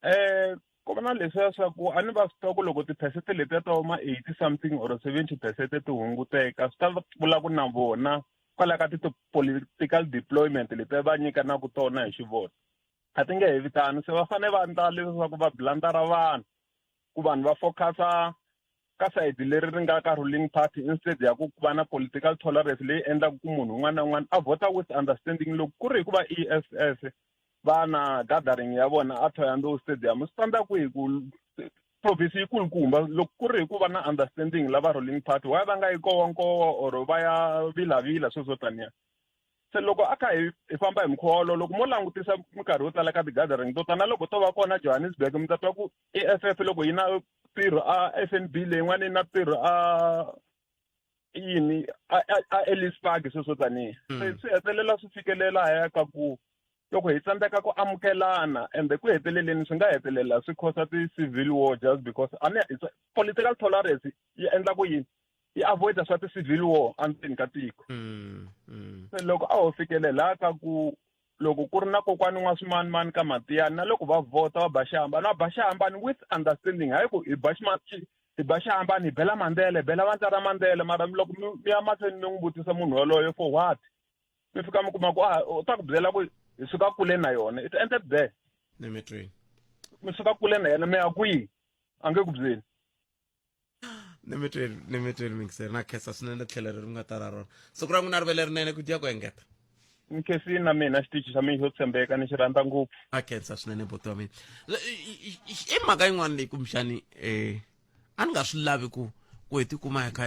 eh ku va na leswiya swa ku a ni va swi tiva ku loko tiphesente letiya ta ma 80 something or 70 percent ti hunguteka swi ta vula ku na vona kwalaho ka ti-political deployment leti va nyikanaka tona hi xivona a ti nge he vitani se va fanele va endla leswaku va blandara vanhu ku vanhu va focusa ka sayiti leri ri nga ka ruling party instead ya ku va na political tolerance leyi endlaka ku munhu un'wana na un'wana a vhota with understanding loko ku ri hikuva EFF va na gathering ya vona a Thohoyandou Stadium swi tsandza kwihi ku province yi kulukumba loko ku ri hikuva na understanding lava ruling party why va nga yi kowankowa or va ya vilavila sweswo taniya se loko a kha hi hi famba hi mukhuva wolowo loko mo langutisa minkarhi yo tala ka ti-gathering to tala na loko to va kona Johannesburg mi ta twa ku E_F_F loko yi na ntirho a F_N_B leyin'wana yi na ntirho a yini a a Ellis Park sweswo taniya se swi hetelela swi fikelela haya ka ku loko hi tsandzeka ku amukelana ende ku heteleleni swi nga hetelela swi cause ti-civil war just because a ni political tolerance yi endla ku yini yi avoid swa ti-civil war endzeni ka tiko se loko a ho fikelela ka ku loko ku ri na kokwani n'wa swimanimani ka matiyani na loko va vhota va ba xihambano va ba xihambano with understanding hayi ku hi ba hi ba xihambano hi bela mandela hi bela vandla ra mandela mara loko mi ya mahlweni mi n'wi vutisa munhu yoloye for what mi fika mi kuma ku a u ta ku byela ku hi suka kule na yona it ended there mi suka kule na yena mi ya kwihi a nge ku byeli ni mi tweli mingiseri na khensa swinene tlhelo leri mi nga ta ra rona siku ra n'wina ri ve lerinene ku dya ku engeta ni khensini na mina xitichi xa mina xo tshembeka ni xi rhandza ngopfu a khensa swinene buti wa mina i mhaka yin'wana leyi kumbexani um a ni nga swi lavi ku ku hi tikuma hi kha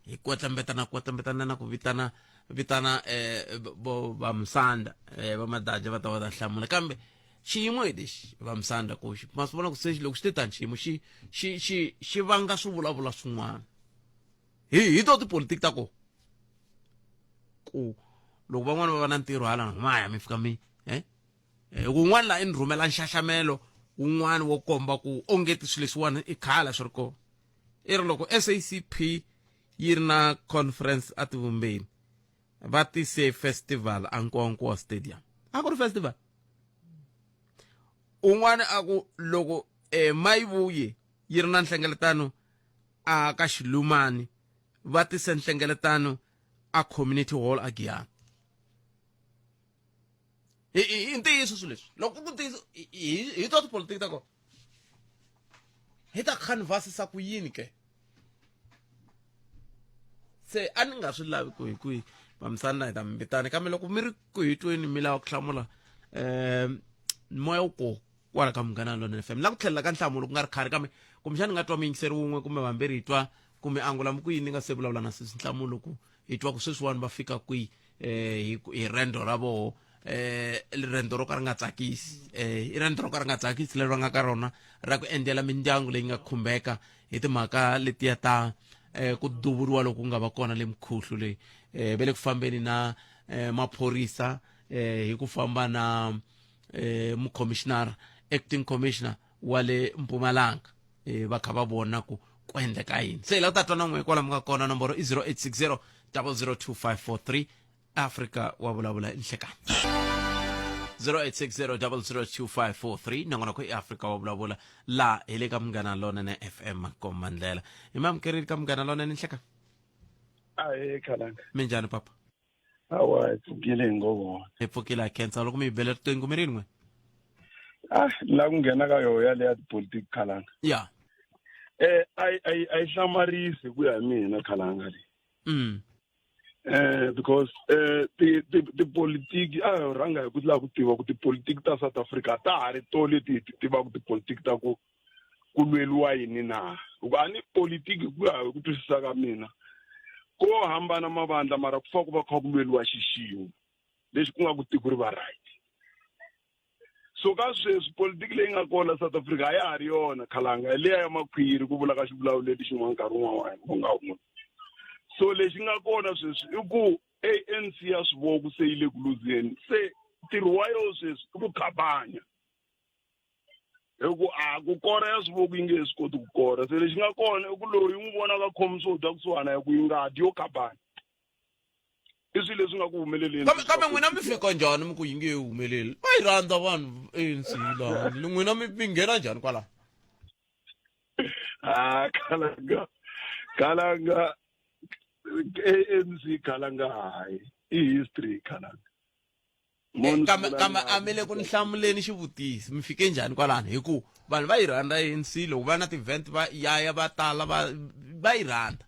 hi Hi kwetlembetana kwetlembetana na ku vitana vitana eh vo va Musanda eh va Madaja va ta va ta hlamula kambe xiyimo hi lexi va Musanda ku xi ma swi vona ku se loko xi te tani xiyimo xi xi xi xi vanga swivulavula swin'wana hi hi to tipolitiki ta kona ku loko van'wana va va na ntirho hala huma ya mi fika mi eh eh, wun'wana la i ni rhumela nxaxamelo wun'wana wo komba ku ongeti swilo leswiwani i khale swi ri kona i ri loko SACP yi ri na conference a tivumbeni va tise festival a Nkowankowa Stadium a ku ri festival un'wana a ku loko eh, mayivuye yi ri na nhlengeletano a ka xilumani va tise nhlengeletano a community hall a Giyani i ntiyiso swilo leswi loko ku ntiyiso hi to tipolitiki ta kona hi ta canvasisa ku yini ke se a ni nga swi lavi ku hi kwihi vamisana na hi ta mi vitana kambe loko mi ri ku hi tweni mi lava ku hlamula um moya wu ko kwala ka Munghana Lonene FM la ku tlhelela ka nhlamulo ku nga ri khale kambe kumbexani ni nga twa muyingiseri wun'we kumbe vambirhi hi twa kumbe angula mi ku yini ni nga se vulavula na sesi nhlamulo ku hi twa ku sweswiwani va fika kwihi eh hi hi rendo ra voho eh rendo ro ka ri nga tsakisi eh i rendo ro ka ri nga tsakisi leri va nga ka rona ra ku endlela mindyangu leyi nga khumbeka hi timhaka letiya ta eh ku duvuriwa loku nga va kona le mkhuhlu leyi eh ve le ku fambeni na eh, maphorisa eh hi ku famba na eh mucommissioner acting commissioner wa le Mpumalanga eh va kha va vona ku ku endleka yini se hi lava ku ta twa na n'we kwala mi nga kona nomboro i 0860 002543 Afrika wa vulavula nhlekani 0860 002543 nongonoko i Afrika wa vulavula la hi le ka Munghana Lonene FM Makomba-ndlela hi mi amukerile ka Munghana Lonene nhlekani Ahee khalanga. Minjhani papa? Awa hi pfukile hi ngo vona. Hi pfukile ha khensa loko mi yi bele riqingho mi rini n'we? Ah, la ku nghena ka yoho yale ya tipolitiki khalanga. Ya. Eh a yi a yi hlamarisi ku ya hi mina khalanga leyi. Eh because eh ti ti tipolitiki a hi rhanga hi ku lava ku tiva ku tipolitiki ta South Africa ta ha ri to leti hi ti tivaka tipolitiki ta ku ku lweriwa yini na hikuva a ni politiki hi ku ya hi ku twisisa ka mina ko hambana mavandla mara ku fa ku va kha ku lweriwa xixin'we lexi ku nga ku tiko ri va right so ka sweswi politiki leyi nga kona South Africa a ya ha ri yona khalanga hi liya ya makhwiri ku vula ka xivulavuleli xin'wana nkarhi wun'wana wu nga huma so lexi nga kona sweswi i ku ANC ya swi vona ku se yi le ku luzeni se ntirho wa yona sweswi i ku khabanya hi ku a ku kora ya swivoku yi nge he swi koti ku kora se lexi nga kona i ku loyi n'wi vonaka khomi swo dya kusuhana ya ku yi nga dyi yo khabani i swilo leswi nga ku humeleleni kambe kambe n'wina mi fika njhani mi ku yi nge he humeleli va yi rhandza vanhu ANC lani n'wina mi mi nghena njhani kwalaho ah khalanga khalanga ANC khalanga hayi i history khalanga Eh, kambe kambe a mi le ku ni hlamuleni xivutiso mi fike njhani kwalano hi ku vanhu va yi rhandza ANC loko va na ti-event va yaya va tala va va yi rhandza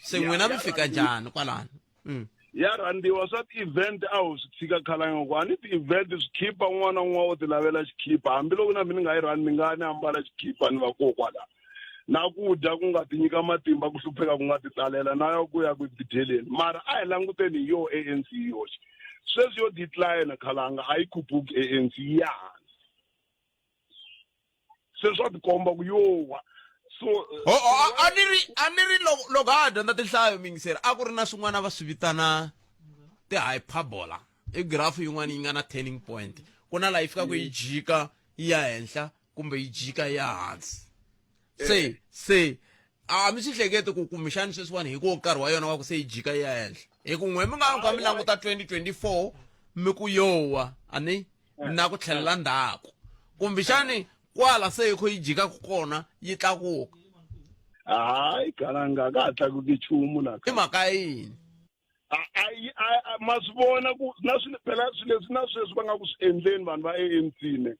se n'wina mi fika njhani kwalano mm. ya rhandziwa swa ti-event a wu swi tshika khalanga ku a ni ti-event swikhipa un'wana na un'wana wo ti lavela xikhipa hambiloko na mina ni nga yi rhandzi ni nga ni ambala xikhipa ni va koo kwala na ku dya ku nga ti nyika matimba ku hlupheka ku nga ti talela na ya ku ya ku tidyeleni mara a hi languteni hi yo ANC yi yoxe sweswi yo decline khalanga a yi khuphuki ANC yi ya hansi se swa tikomba ku yowa so a ni ri a ni ri loko loko ha dyondza tinhlayo mingiseri a ku ri na swin'wana va swi vitana ti-hyperbola i graph yin'wana yi nga na turning point ku na laha yi fikaka yi jika yi ya henhla kumbe yi jika yi ya hansi se eh. se a mi swi hleketi ku kumbexani sweswiwani hi ku nkarhi wa yona wa ku se yi jika yi ya henhla hi ku n'we mi nga ka mi languta 2024 mi ku yowa a ni eh. na ku tlhelela ndzhaku kumbexani kwala se yi kho yi jikaka kona yi tlakuka hayi kalanga ka ha tlakuki nchumu la i mhaka yini ma swi vona ku na swilo phela swilo leswi na sweswi va nga ku swi endleni vanhu va ANC ne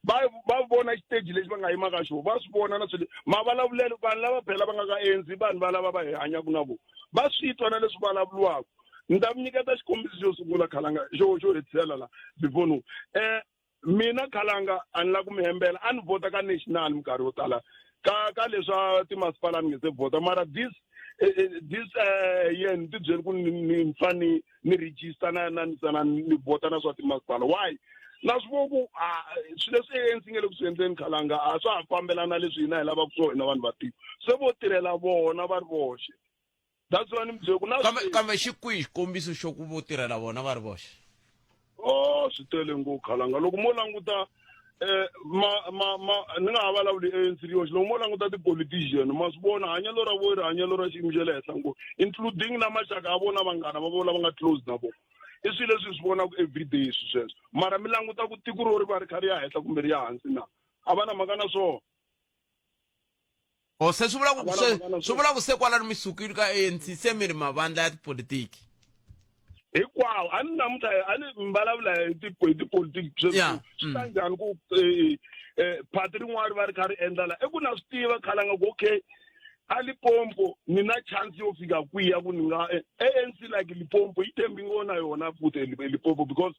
va va vona xiteji lexi va nga yima ka xona va swi vona na swilo mavulavulelo vanhu lava phela va nga ka ANC vanhu va lava va hi hanyaka na vona va swi twa na leswi vulavuriwaka ni ta mi nyiketa xikombiso xo sungula khalanga xo xo hetisela la before no eh mina khalanga a ni la ku mi hembela a ni vhota ka national minkarhi yo tala ka ka leswa timasipala ni nge se vhota mara this eh, eh, this year ni ti byeli ku ni fane ni ni register na na na ni vhota na swa timasipala why na swi vo ku swilo leswi ANC nge le ku swi endleni khalanga a swa ha fambelana leswi hina hi lavaka swona hina vanhu va tiko se vo tirhela vona va ri voxe that's why ni mi byele ku na kambe kambe xi kwihi xikombiso xo ku vo tirhela vona va ri voxe oh swi tele ngopfu khalanga loko mo languta eh ma ma ma ni nga ha vulavuli ANC yoxe loko mo languta ti-politician ma swi vona hanyelo ra vo ri hanyelo ra xiyimo xa le henhla ngopfu including na maxaka ya vona vanghana va vona lava nga close na vona i swilo leswi hi swi vonaka everyday swi sweswo mara mi languta ku tiko ro ri va ri kha ri ya henhla kumbe ri ya hansi na a va na mhaka na swona o se swi vula ku se swi vula ku se kwalano mi sukile ka ANC se mi ri mavandla ya tipolitiki hinkwawo a ni namuntlha a ni mi vulavula hi hi tipolitiki sweswi swi ta njhani ku eh, eh, phati rin'wana va ri kha ri endla la i ku na swi tiva khalanga ku okay a Limpopo ni na chance yo fika kwihi ya ku ni nga eh, ANC like Limpopo yi thembi ngo na yona futhi eLimpopo because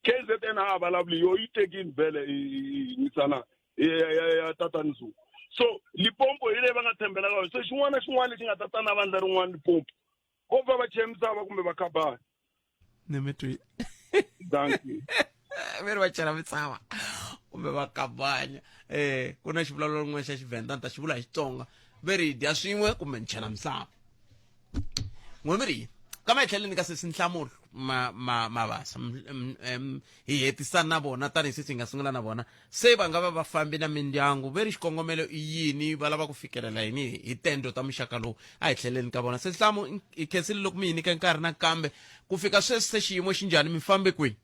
KZN a ha vulavuli yo yi tekini vhele misana ya tatani Zuma so Limpopo hi leyi va nga tshembela ka yona se xin'wana na xin'wana lexi nga ta ta na vandla rin'wana Limpopo ko va va chela misava kumbe va khabani ni mi twi dankie ve ri va chela misava kumbe va kabanya eh ku na xivulavulelo rin'wana xa xivhenda ni ta xi vula hi xitsonga ve ri hi dya swin'we kumbe ni chela misava n'we mi ri yini kambe hi tlheleni ka sesi nhlamulo ma ma mavasa hi hetisa na vona tanihi sesi hi nga sungula na vona se va nga va va fambi na mindyangu ve ri xikongomelo i yini va lava ku fikelela yini hi tendo ta muxaka lowu a hi tlheleni ka vona se hlamu hi khensile loko mi hi nyika nkarhi nakambe ku fika sweswi se xiyimo xi njhani mi fambe kwihi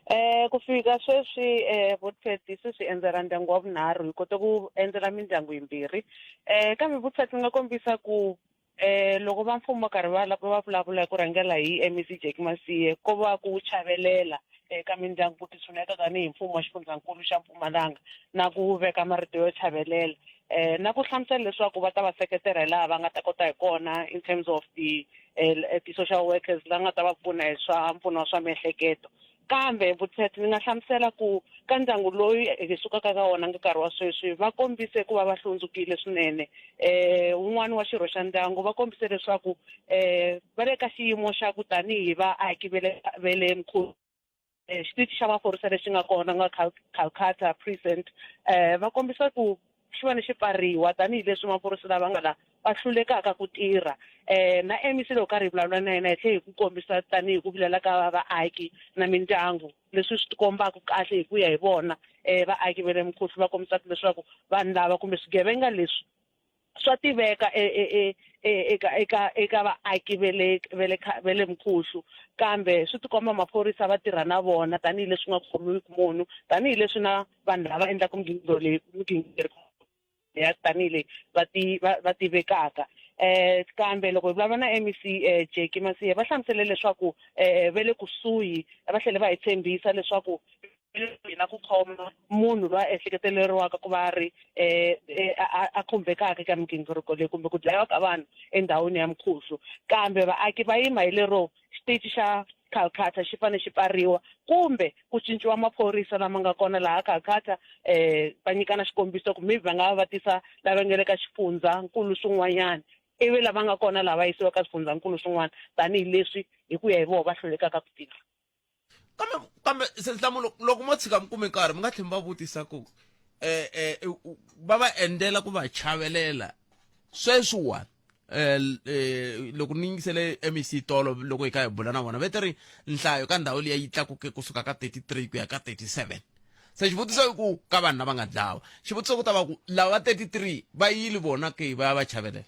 Eh ku fika sweswi eh Vutfeti se swi endzela ndyangu wa vunharhu hi kote ku endzela mindyangu yimbirhi eh kambe Vutfeti ni nga kombisa ku eh loko va mfumo va karhi va va vulavula hi ku rhangela hi MEC Jack Masiye ko va ku chavelela eka mindyangu ku titshuneta tanihi mfumo wa xifundzankulu xa Mpumalanga na ku veka marito yo chavelela eh na ku hlamusela leswaku va ta va seketela hi laha va nga ta kota hi kona in terms of ti eh, ti-social workers la nga ta va pfuna hi swa mpfuno wa swa miehleketo kambe vutshete ni nga hlamusela ku ka ndyangu loyi hi sukaka ka wona nga nkarhi wa sweswi va kombise ku va va hlundzukile swinene eh wun'wani wa xirho xa ndyangu va kombise leswaku eh va le ka xiyimo xa ku tanihi vaaki ve le ve le mkhulu eh, xitichi xa maphorisa lexi nga kona nga Calcutta Precinct eh va kombisa ku xi vane xi pfariwa tanihileswi maphorisa lava nga la va hlulekaka ku tirha eh na MEC loko karhi hi vulavula na yena hi tlhe hi ku kombisa tanihi ku vilela ka vaaki na mindyangu leswi swi tikombaka kahle hi ku ya hi vona eh vaaki va le Mkhuhlu va kombisaka leswaku vanhu lava kumbe swigevenga leswi swa tiveka e, e, e, e, eka eka eka vaaki ve le ve le ve le Mkhuhlu kambe swi tikomba maphorisa va tirha na vona tanihileswi nga khomiwiki munhu tanihileswi na vanhu lava endlaka migingiriko leyi migingiriko ya tanihi leyi va ti va, va tivekaka eh kambe loko hi vulavula na MEC eh, Jackie Masiye va hlamusele leswaku eh ve le kusuhi va tlhele va hi tshembisa leswaku na ku khoma munhu loyi a ehleketeleriwaka ku va a ri eh, eh a khumbekaka eka migingiriko leyi kumbe ku dlayiwa ka vanhu endhawini ya Mkhuhlu kambe vaaki va yima hi lero xitichi xa Calcutta xi fanele xi pfariwa kumbe ku cinciwa maphorisa lama nga kona laha Calcutta eh va nyikana xikombiso ku maybe va nga va va tisa lava nga le ka xifundzankulu swin'wanyana ivi lava nga kona laha va yisiwa ka swifundzankulu swin'wana tanihileswi hi ku ya hi vona va hlulekaka ku tirha kambe kambe se nhlamulo loko mo tshika mi kume nkarhi mi nga tlhela mi va vutisa ku eh eh va va endlela ku va chavelela sweswiwani eh, eh loko ni yingisele MEC tolo loko hi kha hi bula na vona ve ti ri nhlayo ka ndhawu liya yi tlakuke kusuka ka 33 ku ya ka 37 se xivutiso i ku ka vanhu lava nga dlawa xivutiso ku ta va ku lava 33 va yili vona ke va ya va chavelela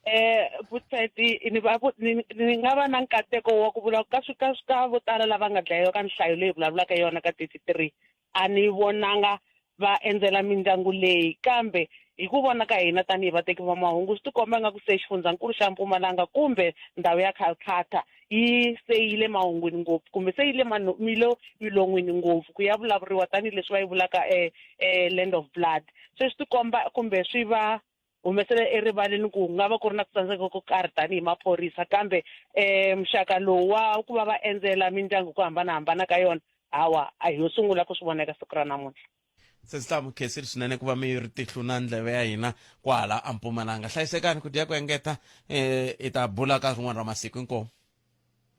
eh vutsheti ni va ni nga va na nkateko wa ku vula ka swi ka ka vo tala lava nga dlayiwa ka nhlayo leyi vulavulaka yona ka 33 a ni vonanga va endzela mindyangu leyi kambe hi ku vona ka hina tanihi vateki va mahungu swi tikomba nga ku se xifundzankulu xa Mpumalanga kumbe ndhawu ya Calcutta yi se yi le mahungwini ngopfu kumbe se yi le milo milon'wini ngopfu ku ya vulavuriwa tanihileswi va yi vulaka eh, eh, land of blood se swi tikomba kumbe swi va humesela erivaleni ku nga va ku ri na ku tsandzeka ko karhi tanihi maphorisa kambe um muxaka lowu wa ku va va endzela mindyangu ku hambanahambana ka yona hawa a hi yo sungula ku swi vona eka siku ra namuntlha. Sesi Hlamu, khensile swinene ku va mi ri tihlo na ndleve ya hina kwala a Mpumalanga. Hlayisekani ku dya ku engeta eh i ta bula ka rin'wana ra masiku inkomu.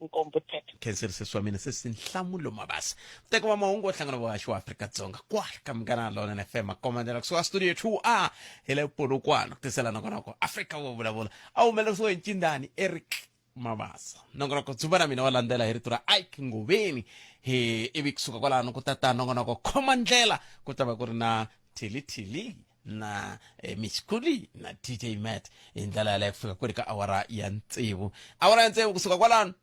Inkomu Butete. Khensile sesi wa mina sesi Nhlamulo Mabasa. Muteki wa mahungu wa nhlangano wa wa Afrika-Dzonga kwala ka Munghana Lonene FM makomandela kusuka studio 2A hi le Polokwane ku tisela nongonoko Afrika wo vulavula. A humelerisiwe hi Ncindani Eric Mabasa. Nongonoko Dzumba na mina wa landzela hi rito ra Ike Ngoveni hi ivi kusuka kwalano ku ta ta nongonoko Khoma Ndlela ku ta va ku ri na Thili Thili na eh, Miss Kuli na DJ Matt hi ndlela yaleyo ku fika kwele ka awara ya tsevu awara ya tsevu kusuka kwalano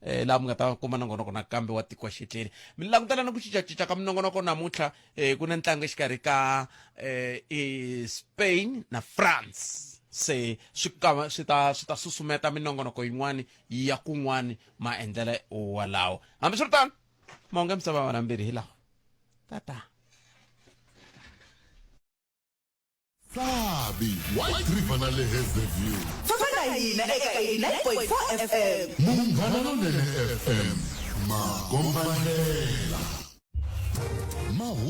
eh, laha mi nga ta kuma nongonoko nakambe wa tiko xitleli mi langutela na ku cincacinca ka minongonoko namuntlha eh, ku na ntlangu exikarhi ka eh, i Spain na France se swi kava swi ta swi ta susumeta minongonoko yin'wani yi ya kun'wani maendlelo walawo hambiswiritano mahungu ya misava ya nambirhi hi lawa tata Sabi, White River na le Hazyview. Famba na hina eka 89.4 FM. Munghana Lonene FM, makombandlela. Mahu